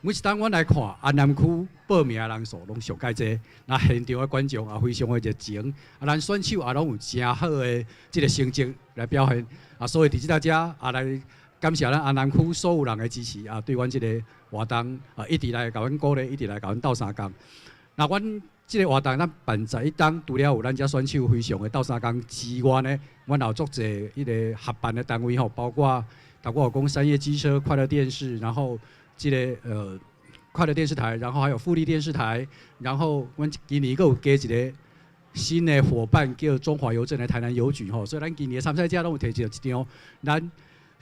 每一冬阮來看安南區報名的人數攏上蓋濟，那現場的觀眾也非常的熱情，啊，咱選手也攏有誠好的這个成績來表現，啊，所以佇這搭遮啊來感謝咱安南區所有人的支持，啊，對阮這个活動啊一直來共阮鼓勵，一直來共阮鬥相共。那阮這个活動咱辦11冬，除了有咱遮選手非常的鬥相共之外呢，阮也有足濟彼个合辦的單位吼，包括頭拄有講三葉機車、快樂電視，然後這个快樂電視台，然後還有富麗電視台，然後阮今年閣有加一个新的夥伴叫中華郵政的台南郵局吼，所以咱今年的參賽者攏有提著一張咱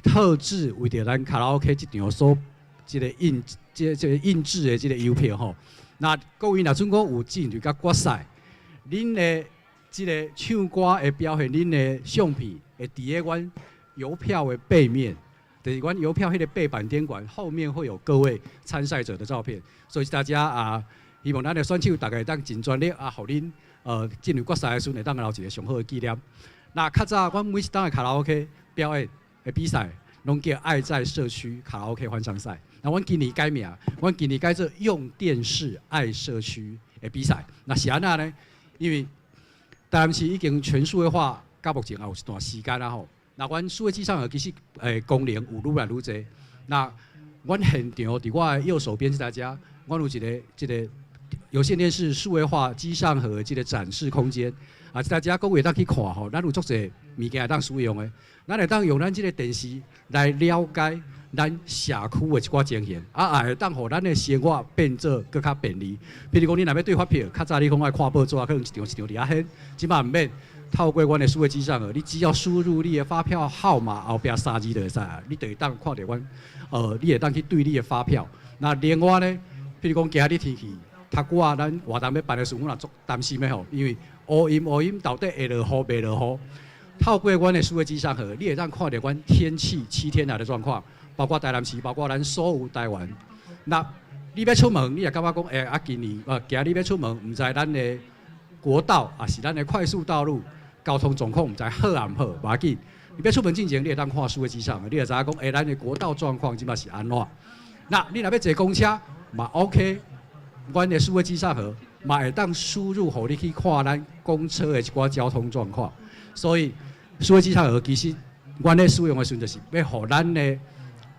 特製為著咱卡拉 OK 這場所這个印這這个印製的這个郵票吼。那各位若準講有進入到決賽，恁的這个唱歌的表現，恁的相片會佇咧阮郵票的背面，就是阮郵票彼个背板頂懸後面會有各位參賽者的照片，所以大家啊，希望咱的選手大家會當盡全力啊，予恁進入決賽的時陣會當留一个上好的紀念。那較早阮每一冬的卡拉 OK 表演的比賽，攏叫愛在社區卡拉 OK 歡唱賽。那阮今年改名，阮今年改做用電視愛社區的比賽。那是按怎呢？因為台南市已經全數位化，到目前也有一段時間啦吼。那阮數位機上其實功能有愈來愈濟。那阮現場佇我的右手邊這台遮，阮有一个這个有線電視數位化機上盒的這个展示空間。啊，這台遮各位會當去看吼，咱有足濟物件會當使用的。咱會當用咱這个電視來了解咱社區的一寡情形，啊，也會當予咱的生活變做閣較便利。比如講，你若欲兌發票，較早你講愛看報紙，可能一張一張佇遐現，這擺毋免，透過阮的數位機上盒，你只要輸入你的發票號碼後壁三字就會使，你就會當看著阮，你會當去對你的發票。那另外呢，比如講今日天氣，頭拄仔咱活動欲辦的時陣，阮也足擔心的吼，因為烏陰烏陰，到底會落雨袂落雨？透過阮的數位機上盒，你會當看著阮天氣7天來的狀況，包括台南市，包括咱所有台灣。那你欲出門，你也感覺講，欸，啊，今年啊，今日欲出門，毋知咱的國道抑是咱的快速道路交通狀況，毋知好抑毋好，無要緊。你欲出門進前，你會當看數位機上盒，你會知影講，欸，咱的國道狀況這擺是按怎？那你若欲坐公車嘛 OK，阮的數位機上盒嘛會當輸入，予你去看咱公車的一寡交通狀況。所以數位機上盒其實，阮咧使用的時陣，就是欲予咱的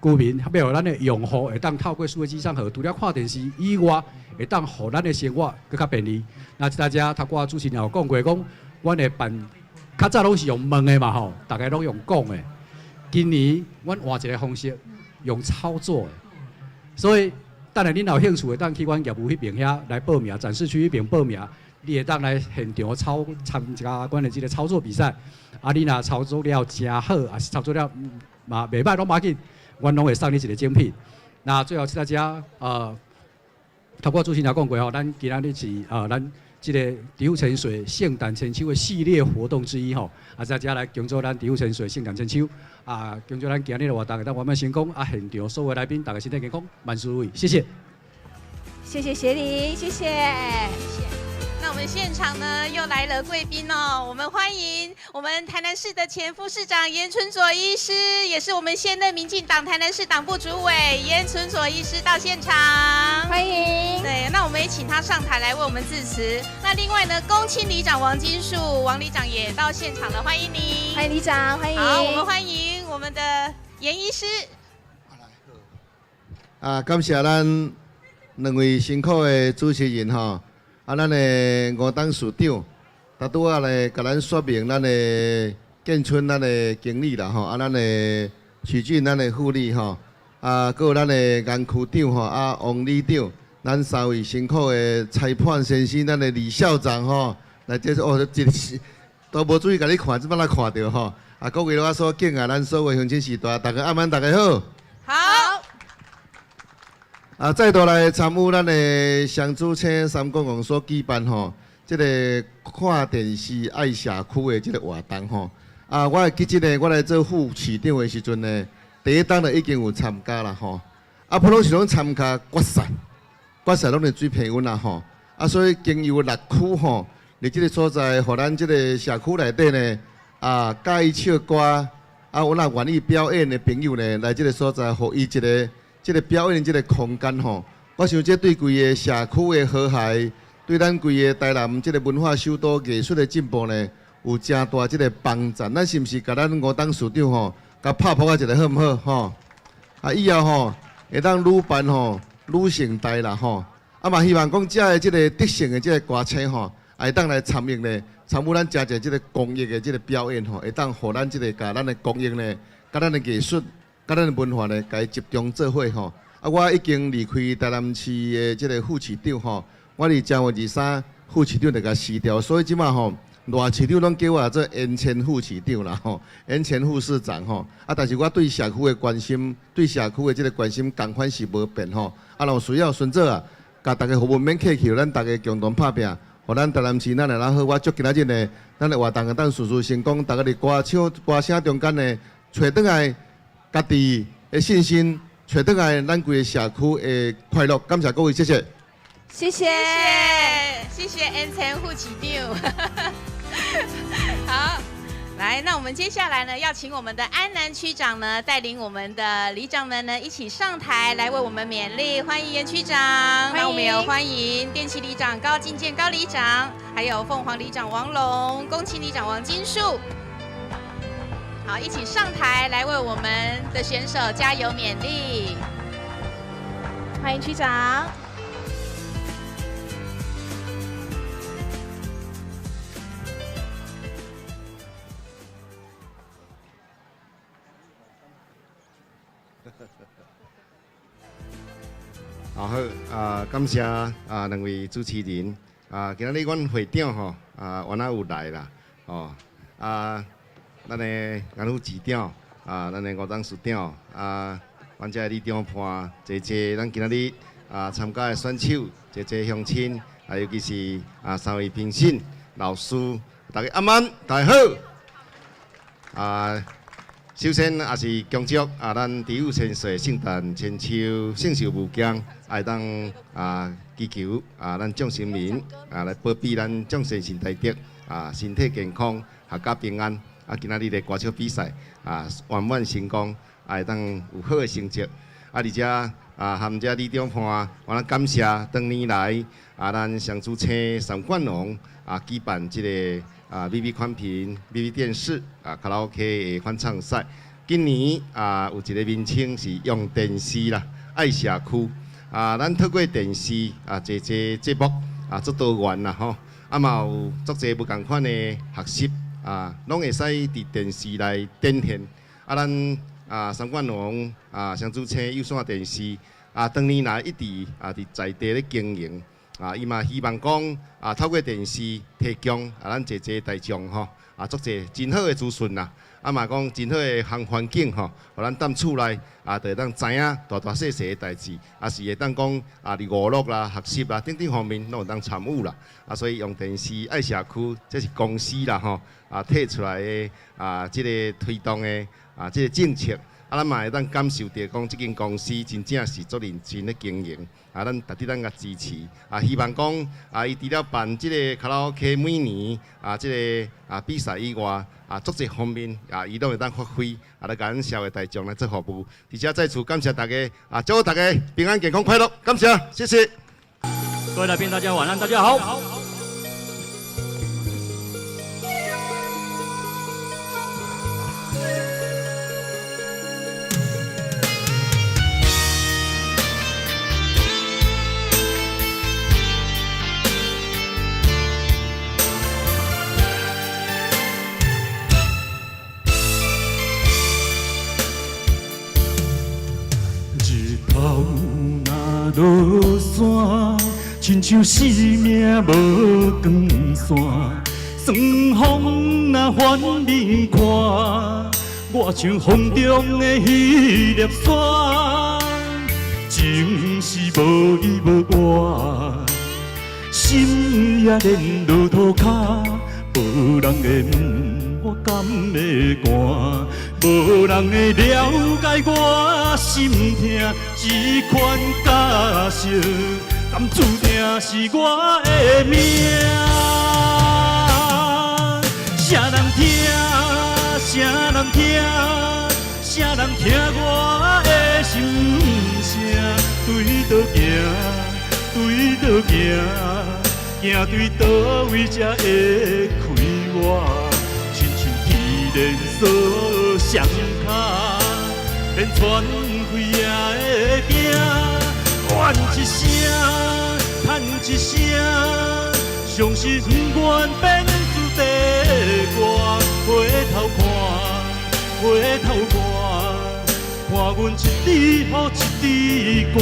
居民，欲予咱的用戶會當透過數位機上盒，除了看電視以外，會當予咱的生活閣較便利。那大家頭拄仔主持人有講過，講阮會辦較早攏是用問的嘛吼，逐家攏用講的。今年阮換一个方式，用操作的。所以等下恁若有興趣，會當去阮業務彼爿遐來報名，展示區彼爿報名，你會當來現場操參加阮的這个操作比賽。啊，你若操作了誠好，抑是操作了嘛袂䆀攏無要緊，阮攏會送你一个獎品。那最後大家頭拄仔主持人講過吼，咱今仔日是咱這个致富千歲聖誕千秋的系列活動之一吼，啊，大家來恭祝咱致富千歲聖誕千秋，啊，恭祝咱今日的活動會當圓滿成功，啊，現場所有來賓大家身體健康，萬事如意，謝謝。謝謝協理，謝謝。那我們現場呢又來了貴賓哦，我們歡迎我們台南市的前副市長顏淳佐醫師，也是我們現任民進黨台南市黨部主委顏淳佐醫師到現場，歡迎。對，那我們也請他上台來為我們致辭。那另外呢，公親里長王金樹王里長也到現場了，歡迎你。歡迎里長，歡迎。好，我們歡迎我們的顏醫師。啊，感謝咱兩位辛苦的主持人吼。啊，咱的吳董事長，頭拄仔咧共咱說明咱的建春咱的經理啦吼，啊，咱的許俊咱的副理吼，啊，閣有咱的顏區長吼，啊，王里長，咱三位辛苦的裁判先生，咱的李校長吼，來這哦，這是都無注意共你看，這擺才看著吼。啊，各位我所敬愛咱所有鄉親序大，大家暗暝大家好。好。啊，再度來參與咱的雙主請三公公所舉辦吼，這个看電視愛社區的這個活動吼。啊，我會記得呢，我來做副市長的時陣呢，第一冬就已經有參加啦吼。啊，普通是攏參加決賽，決賽攏是水評阮啦吼。啊，所以經由六區吼，佇這個所在，予咱這個社區內底呢，啊，佮意唱歌，啊，有若願意表演的朋友呢，來這個所在，予伊一個這個表演這個空間吼。我想這對規個社區的和諧，對咱規個台南這個文化首都藝術的進步呢，有誠大這個幫助。咱是毋是共咱吳董事長吼，共拍噗仔一下好毋好？吼，啊，以後吼會當愈辦吼愈盛大啦吼。啊嘛希望講遮的這個得勝的這個歌星吼，會當來參與呢，參與咱誠濟這個公益的這個表演吼，會當予咱這個共咱的公益呢，佮咱的藝術、佮咱的文化呢，共伊集中做伙吼。啊，我已經離開台南市的這個副市長吼，我佇正月23副市長就共辭掉，所以這馬吼，賴市長攏叫我做延前副市長啦吼，延前副市長吼。啊，但是我對社區的關心，對社區的這個關心，仝款是無變吼。啊，若有需要，孫子啊，共大家服務免客氣，咱大家共同拍拚，予咱台南市咱會較好。我祝今仔日呢，咱的活動會當順順成功，大家佇歌唱歌聲中間呢，揣轉來家己的信心。揣轉來，咱規個社區的快樂，感謝各位，謝謝。謝謝，謝謝恩前副市長。好，來，那我們接下來呢，要請我們的安南區長呢，帶領我們的里長們呢，一起上台來為我們勉勵，歡迎嚴區長。那我們也歡迎電氣里長高進健高里長，還有鳳凰里長王龍、公慶里長王金樹。好，一起上台來為我們的選手加油勉勵。歡迎區長。好，啊，感謝啊兩位主持人。啊，今仔日阮會長吼，啊，原來有來啦，哦，啊。咱的顏副市長，啊，咱的吳董事長，啊，阮遮的里長伴，濟濟，咱今仔日啊參加的選手，濟濟鄉親，啊，尤其是啊三位評審老師，大家晚安，大家好。啊，首先也是恭祝啊，咱知府千歲聖誕千秋聖壽無疆，會當啊祈求啊，咱眾神明啊來保庇咱眾神神大德啊，身體健康，闔家平安。啊，今仔日的歌唱比賽啊，圓滿成功，啊，會當有好的成績。啊，而且啊，含遮里長伴，我咱感謝當年來啊，咱雙子星三冠王啊，舉辦這個啊 VV 寬頻、VV 電視啊卡拉 OK 的翻唱賽。今年啊，有一個名稱是用電視啦，愛社區啊，咱透過電視啊，濟濟節目啊，足多元啦吼，啊嘛有足濟無仝款的學習。啊，攏會使佇電視來展現。啊，咱啊三冠王啊，雙子星有線電視啊，當年來一直啊佇在地咧經營。啊，伊嘛希望講啊，透過電視提供啊，咱濟濟大眾吼啊，足濟真好的資訊啦。啊嘛講真好的環環境吼，予咱踮厝內啊，就會當知影大大細細的代誌，啊是會當講啊，佇娛樂啦、學習啦等等方面，攏會當參與啦。啊，所以用電視愛社區，這是公司啦吼，啊提出來的啊，這個推動的啊，這個政策。啊，咱嘛會當感受著講，這間公司真正是足認真咧經營，啊，咱值得咱共支持。啊，希望講啊，伊除了辦這個卡拉 OK 每年啊，這個啊比賽以外，啊，足濟方面啊，伊攏會當發揮，啊，來共咱社會大眾來做服務。而且再次感謝大家，啊，祝大家平安、健康、快樂，感謝，謝謝。各位來賓，大家晚安，大家好。日頭若落山，親像生命無光線。霜風若反面看，我像風中的彼粒沙。情是無依無我，心心也连落涂跤，无人会问我敢会寒，无人会了解我心痛，这款角色，敢注定是我的命。啥人听？啥人听？啥人听我的心声？对佗行？对佗行？行对佗位才会快活？亲像铁链锁双跤，连传飞也会惊。怨一声，叹一声，伤心不愿变做地歌。回头看，回头看，看阮一支雨一支汗。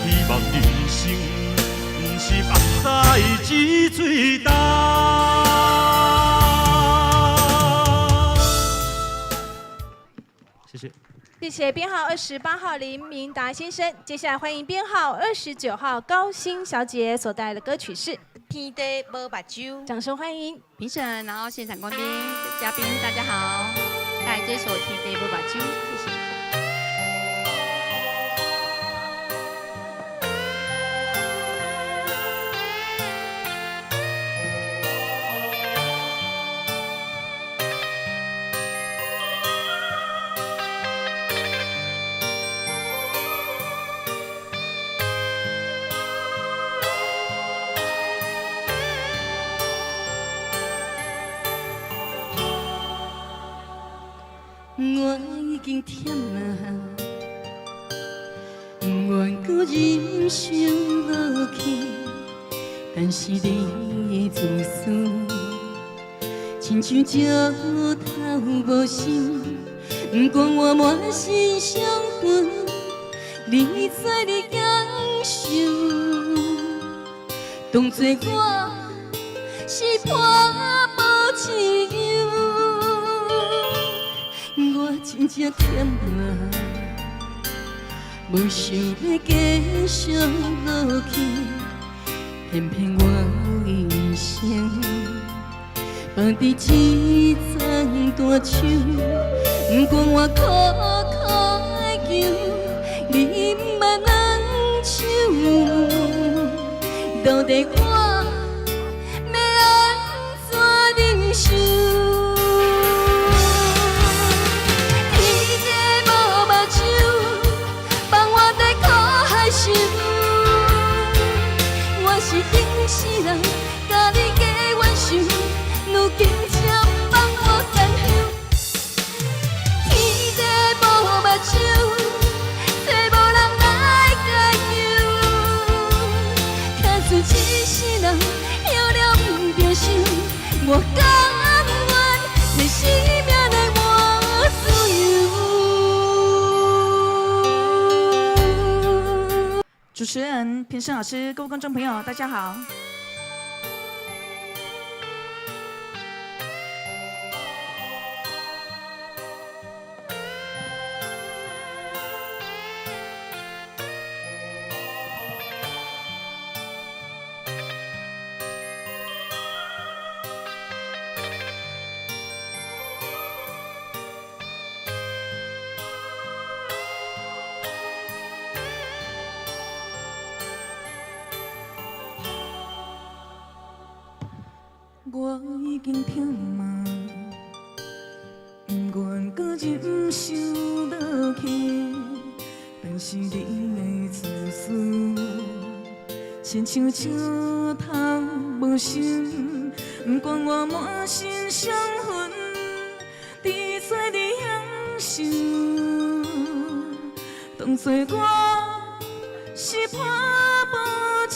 希望人生毋是目屎一喙干。谢谢。谢谢编号28号林明达先生，接下来欢迎编号29号高鑫小姐所带来的歌曲是《天地无目睭》，掌声欢迎评审，然后现场观宾、嘉宾，大家好，带来这首《天地无目睭》，谢谢。我已经忝啊，不愿阁忍受落去，但是你的自私，亲像石头无心，不管我满身伤痕，你知你享受，当作我是破布一样。我真正忝啊，无想欲继续落去，偏偏我的一生放伫这丛大树，不管我苦苦的求，你毋捌两手，到底我欲按怎忍受？天地无目睭，放我在苦海心。我是顶世人，共你加冤仇，如今才放我牵休。天地无目睭，找无人来解救。假使这世人休了毋著想，我甘愿提生命来换自由。主持人、评审老师、各位观众朋友，大家好。我已經忝啊，不願閣忍受落去，但是你的自私，親像石頭無心，不管我滿身傷痕，只做你享受，當作我是破布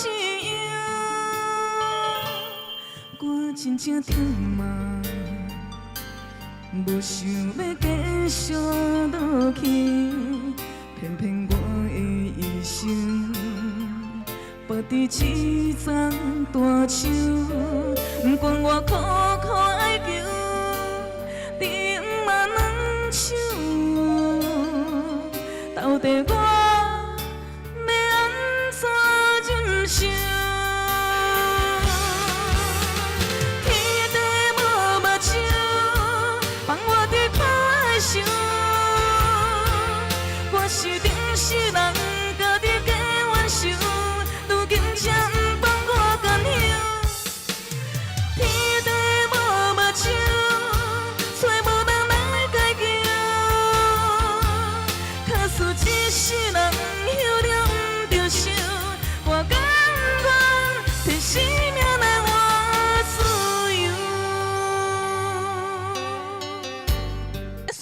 一樣。我真正忝啊，無想欲繼續落去，偏偏我的一生縛佇這叢大樹，不管我苦苦哀求，你毋捌兩手，到底我欲按怎忍受？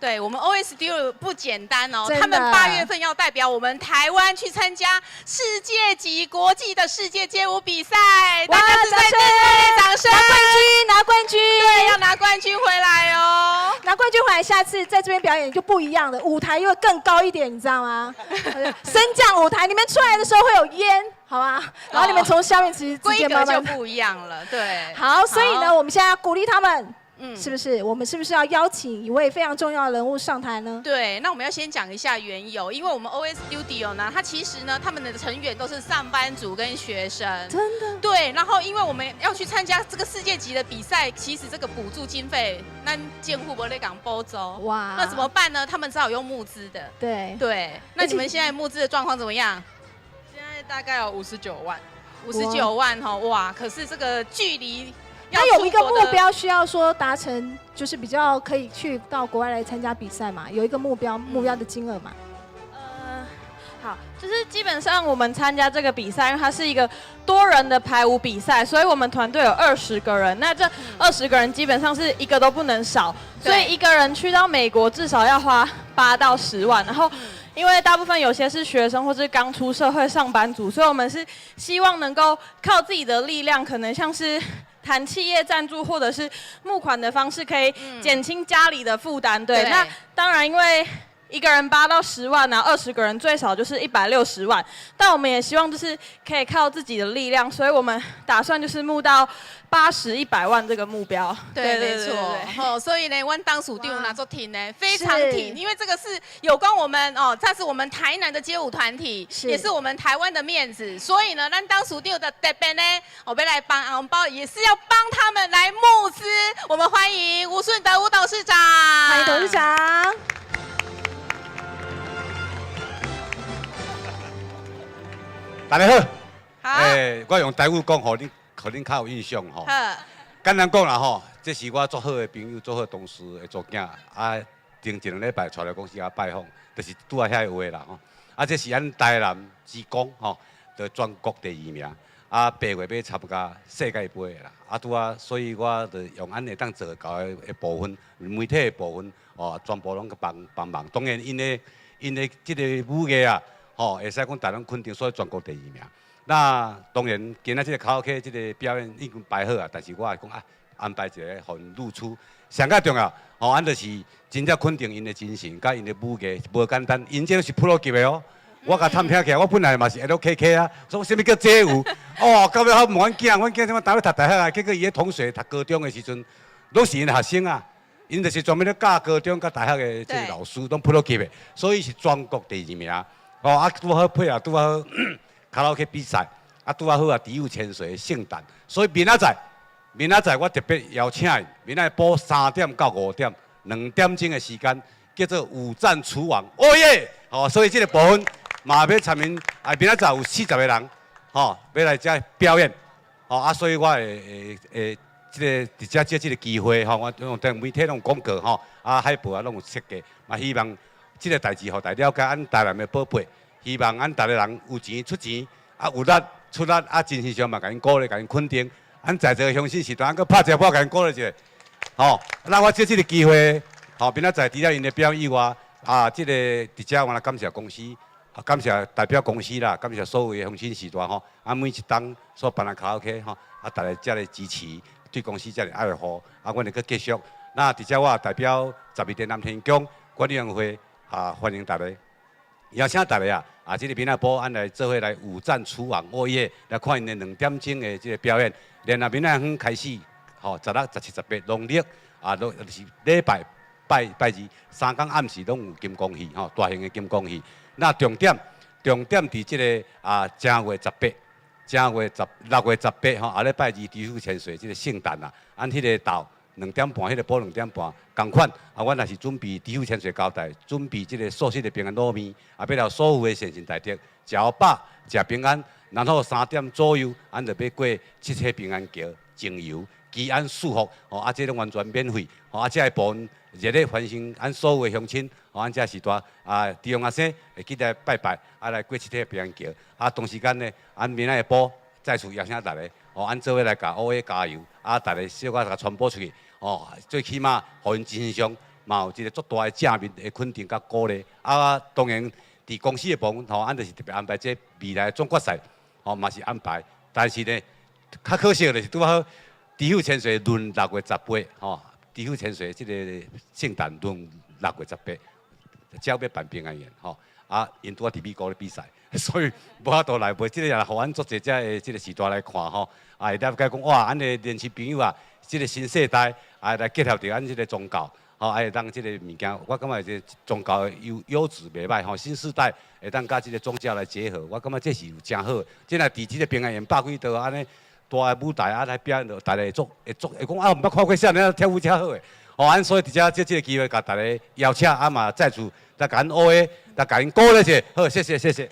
對我們 OS Duo 不簡單哦，真的他們8月份要代表我們台灣去參加世界級國際的世界街舞比賽，大家是在掌聲熱烈掌聲，拿冠軍，拿冠軍，對，要拿冠軍回來哦。拿冠軍回來，下次在這邊表演就不一樣了，舞台又會更高一點，你知道嗎？升降舞台，你們出來的時候會有煙，好嗎？然後你們從下面直接規慢慢格就不一樣了，對。好，所以呢，我們現在要鼓勵他們，是不是？我們是不是要邀請一位非常重要的人物上台呢？對，那我們要先講一下緣由，因為我們 OS Studio 呢，它其實呢，他們的成員都是上班族跟學生。真的。對，然後因為我們要去參加這個世界級的比賽，其實這個補助經費，咱政府無咧共補助。哇那怎麼辦呢？他們只好用募資的。對，那你們現在募資的狀況怎麼樣？現在大概有59萬。59萬哈，哇！可是這個距離他有一個目標需要說達成，就是比較可以去到國外來參加比賽嘛，有一個目標，目標的金額嘛。好，就是基本上我們參加這個比賽，因為它是一個多人的排舞比賽，所以我們團隊有二十個人。那這二十個人基本上是一個都不能少，所以一個人去到美國至少要花8到10萬。然後，因為大部分有些是學生或是剛出社會上班族，所以我們是希望能夠靠自己的力量，可能像是談企業贊助或者是募款的方式，可以減輕家裡的負擔。對，那當然因為一個人8到10萬啊，20個人最少就是160萬。但我們也希望就是可以靠自己的力量，所以我們打算就是募到80、100萬這個目標。對，沒錯。哦，所以呢，阮董事長嘛足挺呢，非常挺，因為這個是有關我們哦，這是我們台南的街舞團體，也是我們台灣的面子。所以呢，咱董事長的特別呢，我們來幫紅包，也是要幫他們來募資。我們歡迎吳順德吳董事長，歡迎董事長。大家好，我用台語講，予恁較有印象吼。簡單講啦吼，這是我足好的朋友，足好同事的查某囝。啊，前一兩禮拜帶來公司來拜訪，就是拄仔遐個話啦吼。啊，這是咱台南之光吼，就全國第二名。啊，8月欲參加世界盃的啦。啊，拄仔，所以我就用按會當做到的部分，媒體的部分，哦，全部攏去幫幫忙。當然，𪜶的這個武藝啊。吼，會使講台灣肯定所以全國第二名。那當然，今仔這個卡拉 OK 這個表演已經排好啊，但是我會講啊，安排一個予𪜶露出，上較重要，吼，咱就是真正肯定𪜶的精神，佮𪜶的武藝無簡單，𪜶這是 pro 級的哦。我共探聽起來，我本來嘛是 LKK 啊，說啥物叫街舞？哦，到尾我問阮囝，阮囝怎麼當咧讀大學啊？結果伊咧同學讀高中的時陣，攏是𪜶學生啊。𪜶就是專門咧教高中佮大學的這個老師，攏 pro 級的，所以是全國第二名。哦，啊，拄好配合，拄好卡拉 OK 比賽，啊，拄好啊，笛舞千歲聖誕，所以明仔載，明仔載我特別邀請𪜶，明仔晡3點到5點，2點鐘的時間，叫做舞戰廚王，哦耶！哦，所以這個部分嘛欲參與，啊，明仔載有40個人，吼，欲來遮表演，吼，啊，所以我會這個佇遮借這個機會，吼，我用媒體攏有廣告，吼，啊，海報啊攏有設計，嘛希望這個代誌予大家了解，咱台南的寶貝。希望咱逐个人有錢出錢，啊有力出力，啊精神上嘛共𪜶鼓勵，共𪜶肯定。咱在座的鄉親時代，閣拍一下鼓，共𪜶鼓勵一下。吼，那我借這個機會，吼，明仔載除了𪜶的表演以外，啊，這個佇遮我來感謝公司，啊，感謝代表公司啦，感謝所有的鄉親序大吼，啊，每一冬所辦的卡拉 OK 吼，啊，大家遮爾支持，對公司遮爾愛護，啊，阮會閣繼續。那佇遮我代表十二殿南天宮管理員會啊，歡迎大家。邀請大家啊，啊，這個明仔晡，咱來做伙來舞戰廚王，哦耶！來看𪜶的2點鐘的這個表演。然後明仔昏開始，吼，16、17、18農曆啊，攏就是禮拜拜拜二三工暗時攏有金光戲，吼，大型的金光戲。那重點，重點佇這個啊，正月十八，正月十6月18，吼，後禮拜二笛舞千歲這個聖誕啊，按彼個晝兩點半，彼個晡2點半，仝款啊，阮也是準備笛舞千歲交代，準備這個素食的平安滷麵，啊，欲予所有的善信大德食予飽，食平安，然後3點左右，阮就欲過七彩平安橋，精油祈安賜福，吼，啊，這攏完全免費，吼，啊，這個部分熱烈歡迎咱所有的鄉親，吼，咱這時代啊，弟兄阿生會記得拜拜，啊，來過七彩平安橋，啊，同時間呢，咱明仔下晡再次邀請大家，吼，咱做伙來共 OA 加油，啊，大家小可共傳播出去。哦，最起碼，予𪜶精神上，嘛有一个足大的正面的肯定佮鼓励。啊，当然伫公司的部分吼，咱就是特别安排这未来总决赛，吼嘛是安排。但是呢，较可惜的就是拄好知府千岁閏6月18，吼，知府千岁这个圣诞閏六月十八，才欲办平安宴，吼。啊，𪜶拄仔伫美国咧比赛，所以无法度来。袂，这个也予阮足济遮的这个时代来看吼，啊，会了解讲哇，咱的年轻朋友啊，这个新世代啊来结合著咱这个宗教，吼，啊会当这个物件，我感觉这宗教的优优质袂歹吼，新世代会当佮这个宗教来结合，我感觉这是有诚好。这若伫这个平安宴百几桌按呢大的舞台啊来表演，大家会足会足会讲啊，毋捌看过啥尔跳舞遮好的。吼，咱所以伫遮借这个机会，共大家邀请，啊嘛再次来共𪜶学的，来共𪜶鼓励者。好，谢谢谢谢。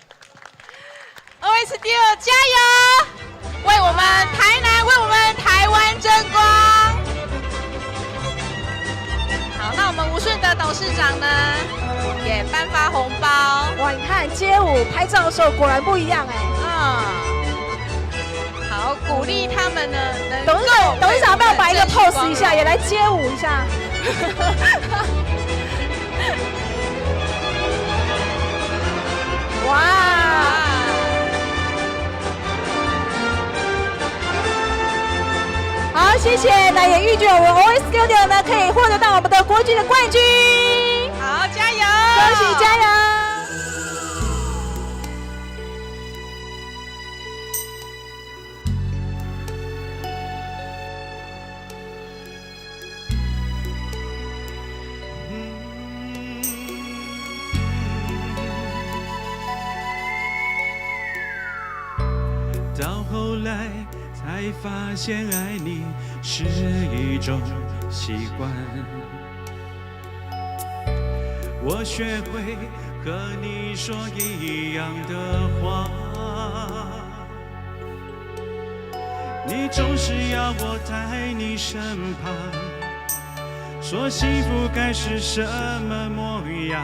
OS 六加油！为我们台南，为我们台湾争光。好，那我们吴顺德董事长呢，也颁发红包。哇，你看街舞拍照的时候果然不一样哎。啊，好，鼓励他们呢，能董事长，董事长要不要摆一个 pose 一下，也来街舞一下？哇！好，谢谢。那也预祝我们 OS Studio 呢，可以获得到我们的国军的冠军。好，加油！恭喜加油！到后来才发现，爱你是一种习惯。我学会和你说一样的话，你总是要我在你身旁，说幸福该是什么模样。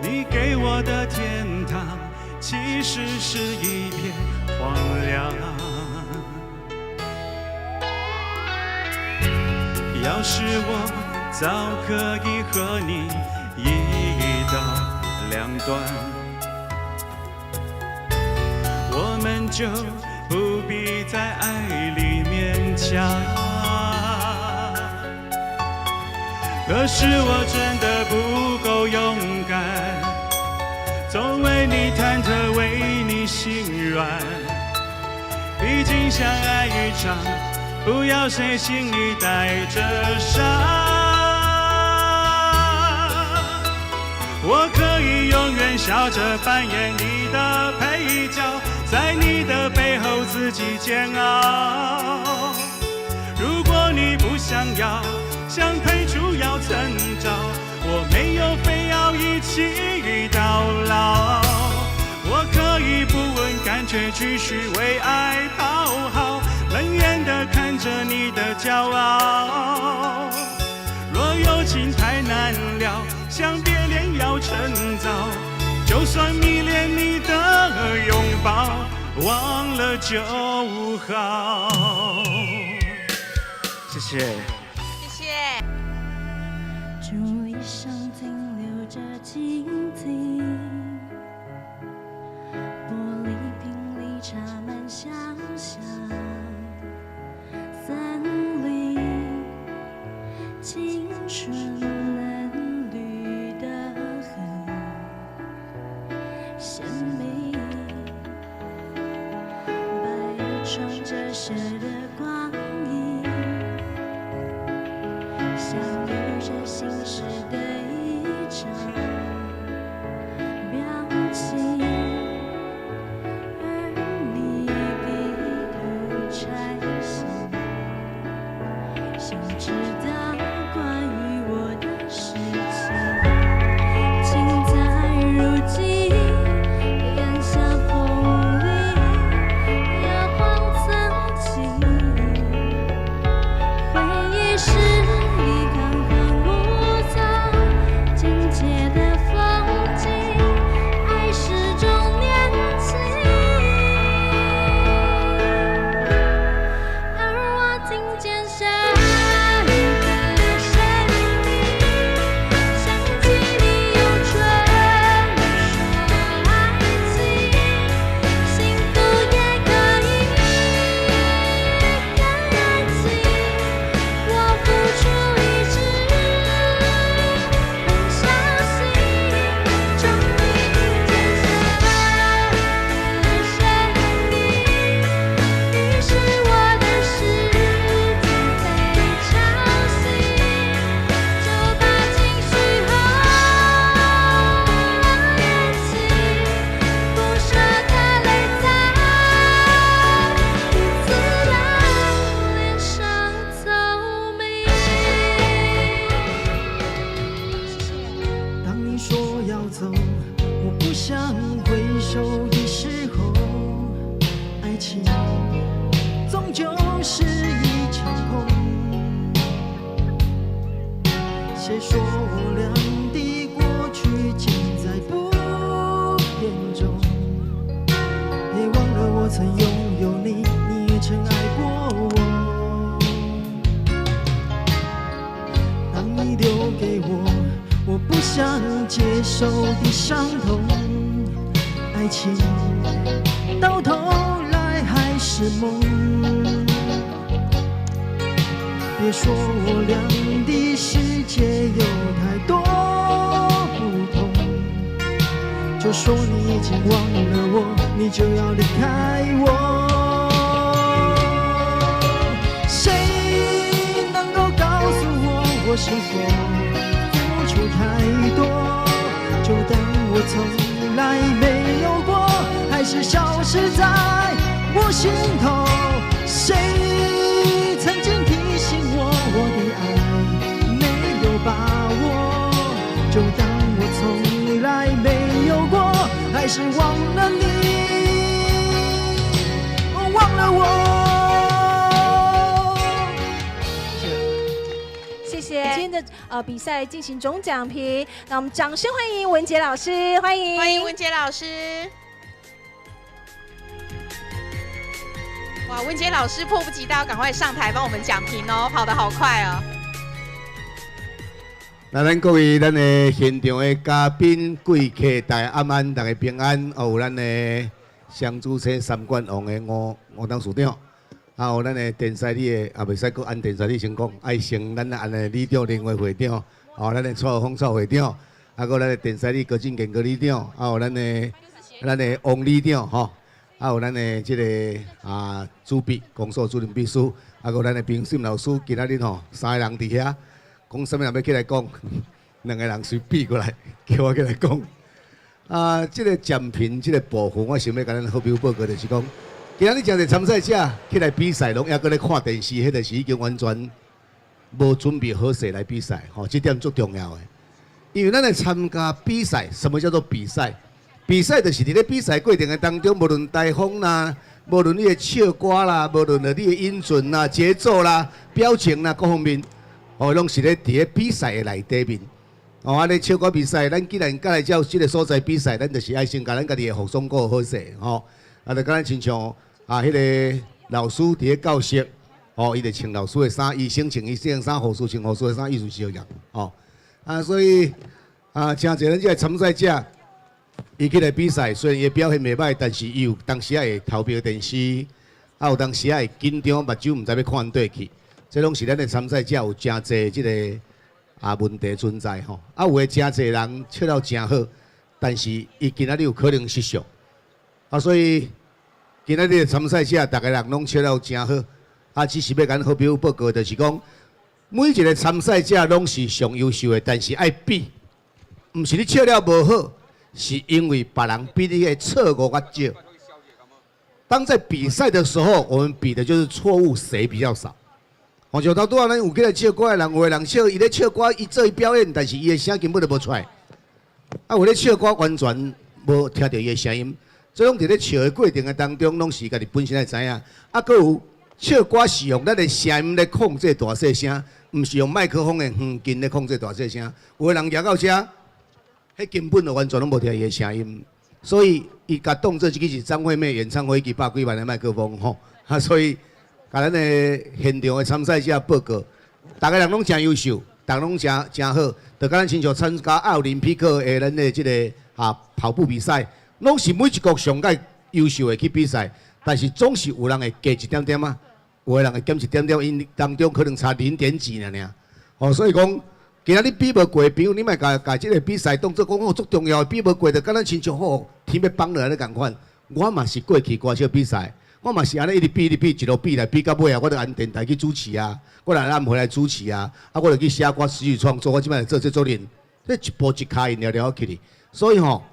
你给我的天堂，其实是一片荒凉。要是我早可以和你一刀两断，我们就不必在爱里勉强。可是我真的不够勇敢，总为你忐忑，为你心软。毕竟相爱一场，不要谁心里带着伤。我可以永远笑着扮演你的配角，在你的背后自己煎熬。如果你不想要，想退出要趁早，我没有非要一起到老。我可以不问感觉，继续为爱讨好，冷眼的看着你的骄傲。若有情太难了，想别恋要趁早。就算迷恋你的拥抱，忘了就好。谢谢。谢谢。竹椅上停留着静听，玻璃瓶里插满想象，森林青春嫩绿的很鲜明，白日穿着雪的光阴，像留着心事的一张表情，而你低头拆信，想知道关于我的事情，情在如今，檐下风里摇晃曾经。愛情終究是一場空。誰說我倆的過去盡在不言中？別忘了我曾擁有你，你也曾愛過我。當你留給我我不想接受的傷痛，愛情到頭來還是夢。別說我倆的世界有太多不同，就說你已經忘了我，你就要離開我。誰能夠告訴我，我是否付出太多？就當我從來沒有過，還是消失在我心頭？誰曾經提醒我，我的愛沒有把握？就當我從來沒有過，還是忘了你，忘了我。謝謝。今天的比賽進行總獎評，那我們掌聲歡迎文傑老師，歡迎歡迎文傑老師。哇，文傑老師迫不及待要趕快上台幫我們講評哦，跑得好快哦。那咱各位，咱的現場的嘉賓、貴客，大家晚安，大家平安。哦，有咱的雙主車三冠王的吳吳董事長，啊，有咱的電視里的，也袂使閣按電視里先講，愛先咱按的里長、林慧會長，哦，咱的蔡浩峰蔡會長，啊，閣咱的電視里高進健高里長，啊，有咱的王里長，吼，啊，有咱的這個啊主筆公所主任秘書，啊，閣咱的評審老師，今仔日吼三个人佇遐。講啥物人欲起來講，兩个人隨比過來，叫我起來講。啊，這個獎評這個部分，我想欲共咱好朋友報告，就是講，今仔日誠濟參賽者起來比賽，攏猶閣咧看電視，彼個是已經完全無準備好勢來比賽，吼，這點足重要的。因為咱來參加比賽，什麼叫做比賽？比賽就是佇咧比賽過程的當中，無論台風啦，無論你的唱歌啦，無論你的音準啦、節奏啦、表情啦各方面。哦，攏是咧佇咧比賽的內底面。哦，啊咧唱歌比賽，咱既然過來遮這个所在比賽，咱就是愛先共咱家己的服裝顧好勢，吼。啊，就敢若親像啊，彼个老師佇咧教室，哦，伊就穿老師的衫，醫生穿醫生的衫，護士穿護士的衫，意思相仝，吼。啊，所以啊，誠濟咱這个參賽者，伊起來比賽，雖然伊表現袂䆀，但是伊有當時仔會逃避電視，啊，有當時仔會緊張，目睭毋知欲看佗去。這攏是咱的參賽者有誠濟這个啊問題存在吼，啊有的誠濟人唱了誠好，但是伊今仔日有可能失常，啊所以今仔日的參賽者逐个人攏唱了誠好，啊只是欲共咱好朋友報告，就是講每一个參賽者攏是上優秀的，但是愛比，毋是你唱了無好，是因為別人比你的錯誤較少。當在比賽的時候，我們比的就是錯誤誰比較少。哦，像頭拄仔咱有起來唱歌的人，有的人唱，伊咧唱歌，伊做伊表演，但是伊的聲根本就無出來。啊，有咧唱歌完全無聽著伊的聲音，這攏佇咧唱的過程的當中，攏是家己本身會知影。啊，閣有唱歌是用咱的聲音咧控制大細聲，毋是用麥克風的遠近咧控制大細聲。有的人舉到遮，彼根本就完全攏無聽伊的聲音，所以伊共當做這个是張惠妹演唱會一百幾萬的麥克風吼，啊，所以。共咱的現場的參賽者報告，逐个人攏誠優秀，逐个攏誠誠好，就敢若親像參加奧林匹克的咱的這个啊跑步比賽，攏是每一國上蓋優秀的去比賽，但是總是有人會加一點點啊，有的人會減一點點，𪜶當中可能差零點幾爾爾。哦，所以講，今仔日比無過，朋友你莫共共這个比賽當做講哦足重要的，比無過就敢若親像吼天欲崩落來咧仝款。我嘛是過去歌手比賽。我嘛是按呢一直比，一直比，一路比來比到尾啊！我就按電台去主持啊，我來按回來主持啊，啊，我就去寫歌詞曲創作，我這擺做製作人，這一步一跤印了了去哩。所以吼，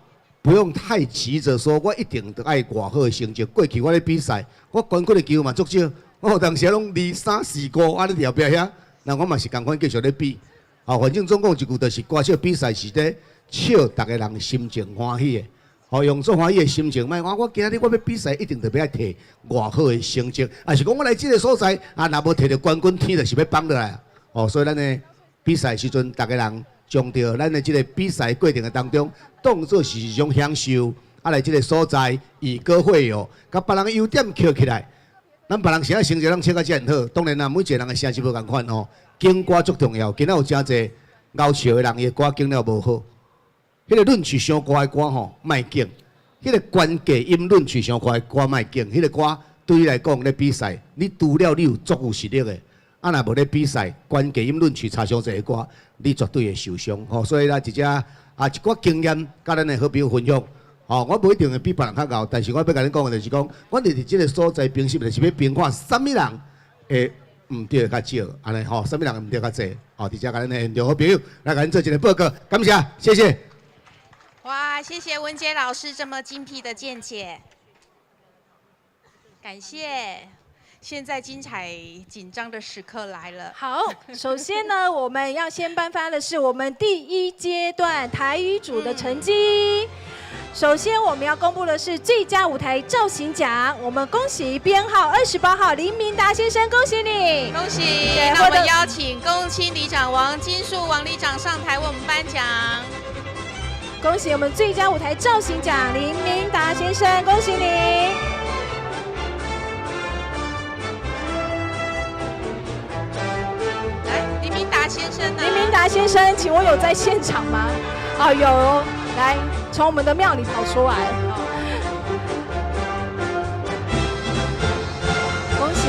不用太急着說，我一定得愛偌好的成績。過去我咧比賽，我冠軍的機會嘛足少，我有當時攏二三四五按呢佇後壁遐，那我嘛是仝款繼續咧比。啊，反正總共一句就是歌手比賽是咧笑逐个人心情歡喜的。吼，用足歡喜的心情，莫講我今仔日我欲比賽，一定特別愛摕偌好的成績，抑是講我來這个所在啊，若無摕著冠軍，天就是欲崩落來。哦，所以咱的比賽時陣，逐个人將著咱的這个比賽過程的當中，當做是一種享受。啊，來這个所在以歌會友，共別人的優點抾起來。咱別人啥成績攏唱甲遮爾好，當然啦，每一个人的成績無仝款吼。揀歌足重要，今仔有誠濟𠢕笑的人，伊的歌揀了無好。彼个論曲傷高的歌吼，莫揀；彼个懸低音論曲傷高的歌莫揀。彼个歌對你來講咧比賽，你除了你有足有實力的，啊若無咧比賽，懸低音論曲差傷濟的歌，你絕對會受傷吼。所以咱一隻啊一寡經驗，佮咱的好朋友分享。吼，我無一定會比別人較𠢕，但是我欲共恁講的就是講，阮佇這个所在評審，就是欲評看啥物人會毋對較少，按呢吼，啥物人毋對較濟。吼，佇遮共咱的現場好朋友來共恁做一个報告，感謝，謝謝。哇，謝謝文傑老師這麼精闢的見解，感謝。現在精彩緊張的時刻來了。好，首先呢，我們要先頒發的是我們第一階段台語組的成績。首先我們要公布的是最佳舞台造型獎，我們恭喜編號28號林明達先生，恭喜你！恭喜！那我們邀請公親里長王金樹王里長上台為我們頒獎。恭喜我們最佳舞台造型獎林明達先生，恭喜你！來，林明達先生呢？林明達先生，請問有在現場嗎？哦，有，來，從我們的廟裡跑出來。恭喜！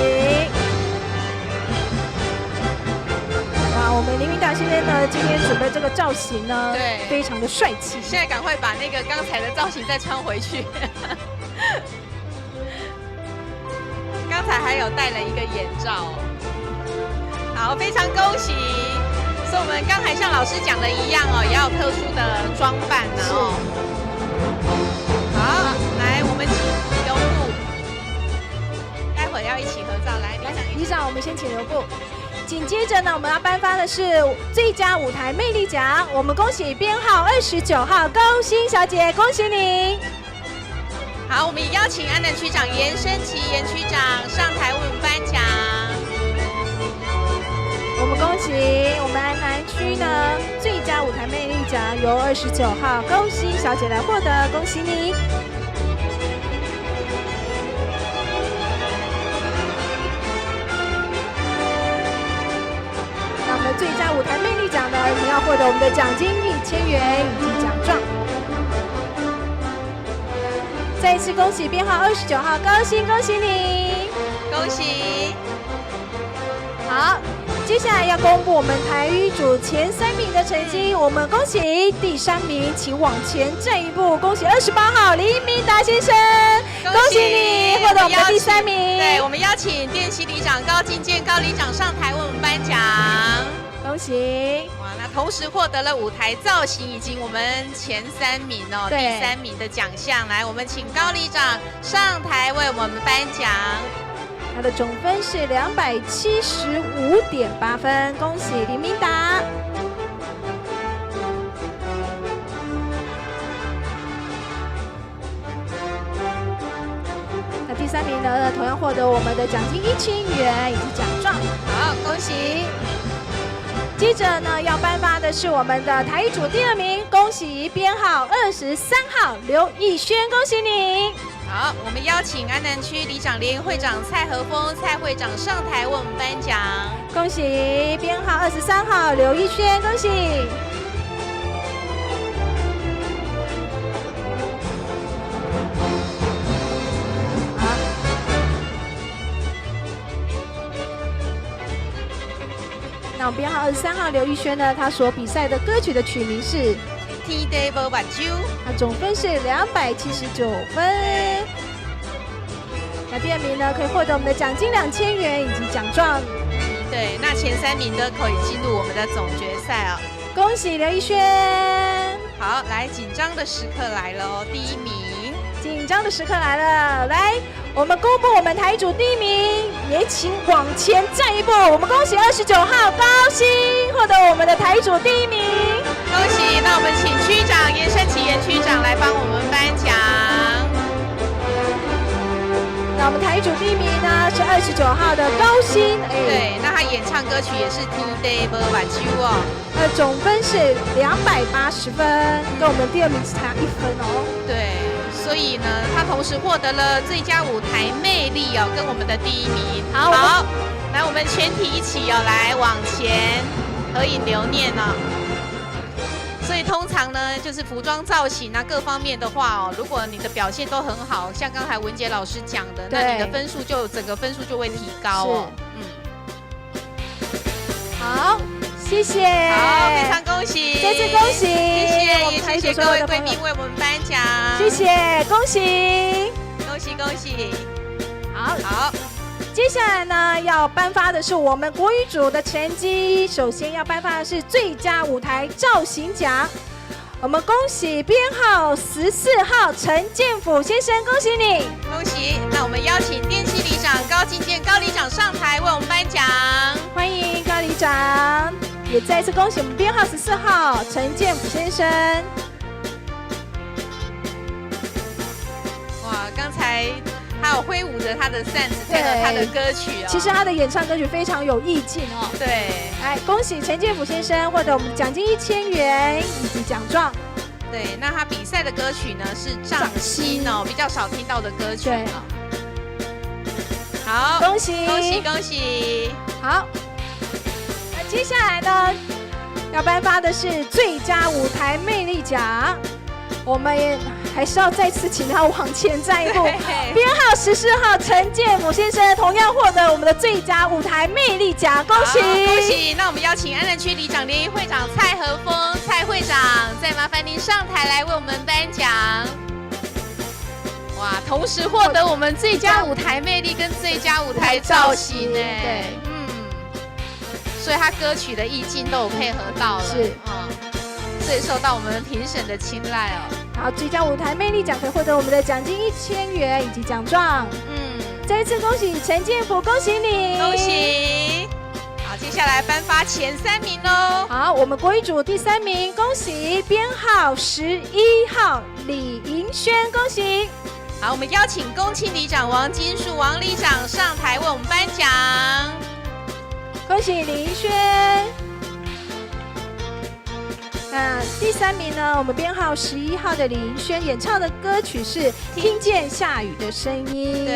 哇，我們林明達先生呢，今天準備這個造型呢，對，非常的帥氣。現在趕快把那個剛才的造型再穿回去。剛才還有戴了一個眼罩。好，非常恭喜！所以我們剛才像老師講的一樣哦，也要有特殊的裝扮呢哦。好，來，我們請留步，待會要一起合照。來，里長，里長，我們先請留步。緊接着呢，我們要頒發的是最佳舞台魅力獎，我們恭喜編號29號高鑫小姐，恭喜你！好，我們也邀請安南區長嚴生琪嚴區長上台為我們頒獎。我們恭喜我們安南區呢最佳舞台魅力獎由29號高鑫小姐來獲得，恭喜你！那我們最佳舞台魅力獎呢，你要獲得我們的獎金1000元以及獎狀。再一次恭喜編號29號高鑫，恭喜你！恭喜！好。接下來要公布我們台語組前3名的成績，我們恭喜第3名，請往前站一步。恭喜28號林明達先生，恭喜你獲得我們的第3名。對，我們邀請電氣里長高進健高里長上台為我們頒獎，恭喜！哇，那同時獲得了舞台造型以及我們前3名哦，第3名的獎項。來，我們請高里長上台為我們頒獎。他的總分是275.8分，恭喜林明達。那第3名呢，同樣獲得我們的獎金1000元以及獎狀。好，恭喜！接着呢，要頒發的是我們的台語組第2名，恭喜編號23號劉逸軒，恭喜你！好，我們邀請安南區里長聯誼會長蔡和峰蔡會長上台為我們頒獎。恭喜編號23號劉逸軒，恭喜！好，那我們編號23號劉逸軒呢？他所比賽的歌曲的曲名是《天地無目睭》，他總分是279分。那第2名呢，可以獲得我們的獎金2000元以及獎狀。對，那前3名都可以進入我們的總決賽哦。恭喜劉逸軒！好，來，緊張的時刻來了哦，第1名。緊張的時刻來了，來，我們公布我們台組第1名，也請往前站一步。我們恭喜29號高鑫獲得我們的台組第1名，恭喜！那我们请区长严胜奇严区长来帮我们颁奖。那我们台语组第一名呢是29号的高鑫，哎，对，那他演唱歌曲也是《天地无目睭》哦。总分是280分，跟我们第二名只差1分哦。对，所以呢，他同时获得了最佳舞台魅力哦，跟我们的第一名。好，来，我们全体一起哦，来往前合影留念哦。所以通常呢，就是服装造型啊各方面的话哦，如果你的表现都很好，像刚才文杰老师讲的，那你的分数就整个分数就会提高哦。嗯，好，谢谢。好，非常恭喜，再次恭喜，谢谢，也谢谢各位贵宾为我们颁奖，谢谢，恭喜，恭喜恭喜。好，好。接下来呢，要颁发的是我们国语组的成绩。首先要颁发的是最佳舞台造型奖，我们恭喜编号14号陈建甫先生，恭喜你，恭喜！那我们邀请电器里长高进健高里长上台为我们颁奖，欢迎高里长，也再次恭喜我们编号十四号陈建甫先生。哇，刚才他有挥舞着他的扇子，配合他的歌曲哦。其实他的演唱歌曲非常有意境哦。来恭喜陈建甫先生获得我们奖金1000元以及奖状。对，那他比赛的歌曲呢是《掌心》哦，比较少听到的歌曲哦。好，恭喜恭喜恭喜！好，那接下来呢，要颁发的是最佳舞台魅力奖。我们也还是要再次请他往前站一步。编号14号陈建甫先生同样获得我们的最佳舞台魅力奖，恭喜恭喜！那我们邀请安南区里长联谊会长蔡和峰蔡会长，再麻烦您上台来为我们颁奖。哇，同时获得我们最佳舞台魅力跟最佳舞台造型呢。对，嗯，所以他歌曲的意境都有配合到了，嗯，所以受到我们评审的青睐哦。好，最佳舞台魅力奖可以获得我们的奖金1000元以及奖状。再一次恭喜陈建甫，恭喜你，恭喜！好，接下来颁发前三名喽。好，我们国语组第三名，恭喜编号11号李盈轩，恭喜！好，我们邀请公庆里长王金树王里长上台为我们颁奖，恭喜李盈轩。那第三名呢？我们编号十一号的李盈轩演唱的歌曲是《听见下雨的声音》。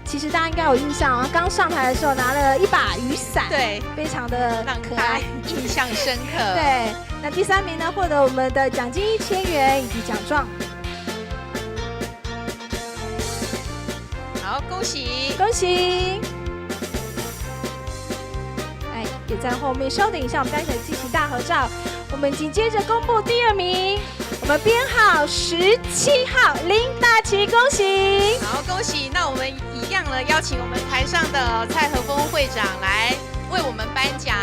其实大家应该有印象啊，刚上台的时候拿了一把雨伞，非常的可爱，印象深刻。对，那第三名呢，获得我们的奖金1000元以及奖状。好，恭喜恭喜！哎，也在后面稍等一下，我们待会进行大合照。我们紧接着公布第二名，我们编号17号林大琪，恭喜！好，恭喜！那我们一样呢，邀请我们台上的蔡和峰会长来为我们颁奖。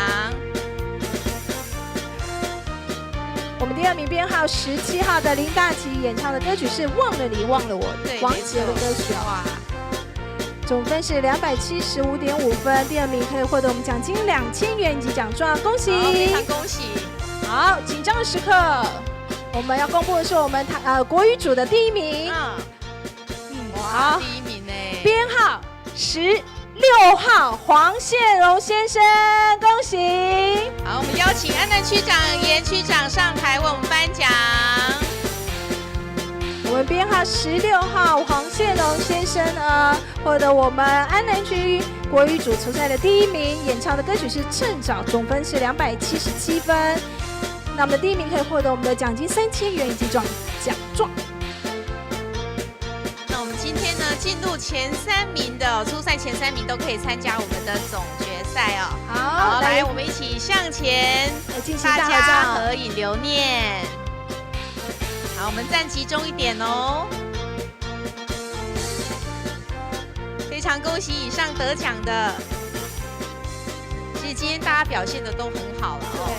我们第二名编号十七号的林大琪演唱的歌曲是《忘了你忘了我》，王杰的歌曲哦。总分是275.5分，第二名可以获得我们奖金2000元以及奖状，恭喜！非常恭喜！好，紧张的时刻，我们要公布的是我们台国语组的第一名。哇，第一名呢？编号16号黄宪荣先生，恭喜！好，我们邀请安南区长严区长上台为我们颁奖。我们编号十六号黄宪荣先生呢，获得我们安南区国语组初赛的第一名，演唱的歌曲是《趁早》，总分是277分。那么第一名可以获得我们的奖金3000元以及奖状。那我们今天呢，进入前三名的初赛前三名都可以参加我们的总决赛哦。好，来，我们一起向前，进行大家合影留念。好，我们站集中一点哦。非常恭喜以上得奖的，其实今天大家表现的都很好了哦。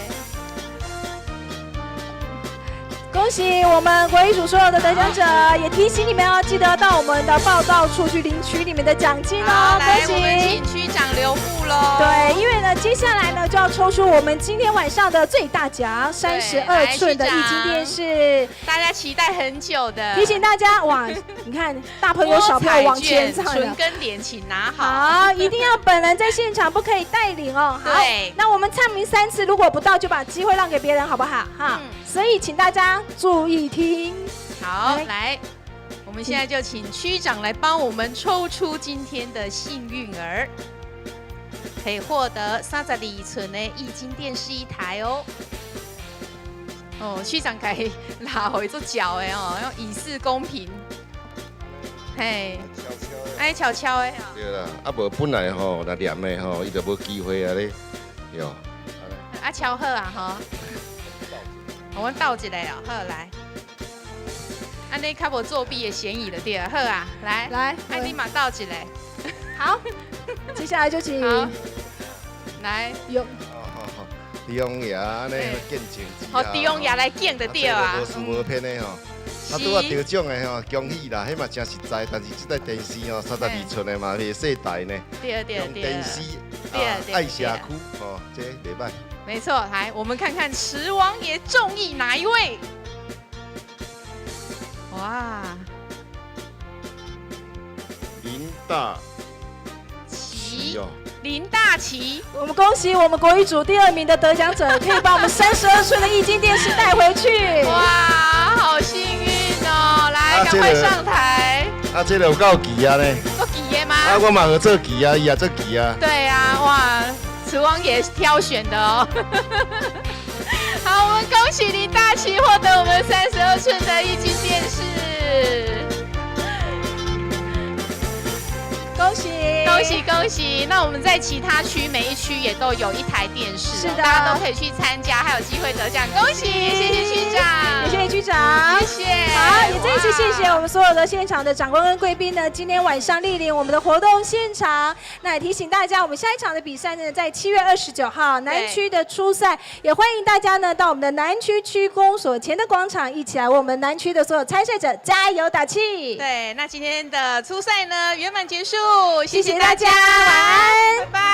恭喜我们国语组所有的得奖者，也提醒你们要记得到我们的报到处去领取你们的奖金哦。来，恭我们喜请区长刘富喽。对，因为呢，接下来呢就要抽出我们今天晚上的最大奖32寸的液晶电视，大家期待很久的。提醒大家，哇，你看大朋友小朋友往前站唇跟脸，请拿好。好，一定要本人在现场，不可以带领哦。好，那我们唱名三次，如果不到就把机会让给别人，好不好？哈，所以请大家注意听。好，来。我们现在就请区长来帮我们抽出今天的幸运儿，可以获得32寸的液晶电视一台哦。哦，区长可以拉回做脚的哦，要以示公平。嘿，哎，悄悄的。对啦，啊无本来吼，若念的吼，伊就无机会啊咧，哟。啊，敲好啊吼。我们倒一个哦，好来。按呢较无作弊的嫌疑了对啊，好啊，来来，爱你嘛倒一个。好，接下来就请来有，好好，地王爷按呢见证。好，地王爷来见就对啊。无输无骗的吼，啊，拄仔得奖的吼，恭喜啦，彼嘛真实在，但是这台电视吼，32寸的嘛袂细台呢。对对对。电视啊，爱社区吼，这袂䆀。没错，来，我们看看池王爷中意哪一位。哇！林大奇哦，林大奇，我们恭喜我们国语组第二名的得奖者，可以把我们32寸的液晶电视带回去。哇，好幸运哦！来，赶快上台。啊，这个有够奇啊呢！够奇的吗？啊，我嘛有做奇啊，伊也做奇啊。对啊，哇，慈王爷挑选的哦。好，我们恭喜林大奇获得我们32寸的液晶电视，恭喜恭喜恭喜！那我们在其他区每一区也都有一台电视，是的，大家都可以去参加，还有机会得奖。恭喜，谢谢区长，谢谢区长，谢谢。好，也再一次谢谢我们所有的现场的长官跟贵宾呢，今天晚上莅临我们的活动现场。那也提醒大家，我们下一场的比赛呢，在7月29号南区的初赛，也欢迎大家呢到我们的南区区公所前的广场，一起来为我们南区的所有参赛者加油打气。对，那今天的初赛呢圆满结束，谢谢大家，晚安，拜拜。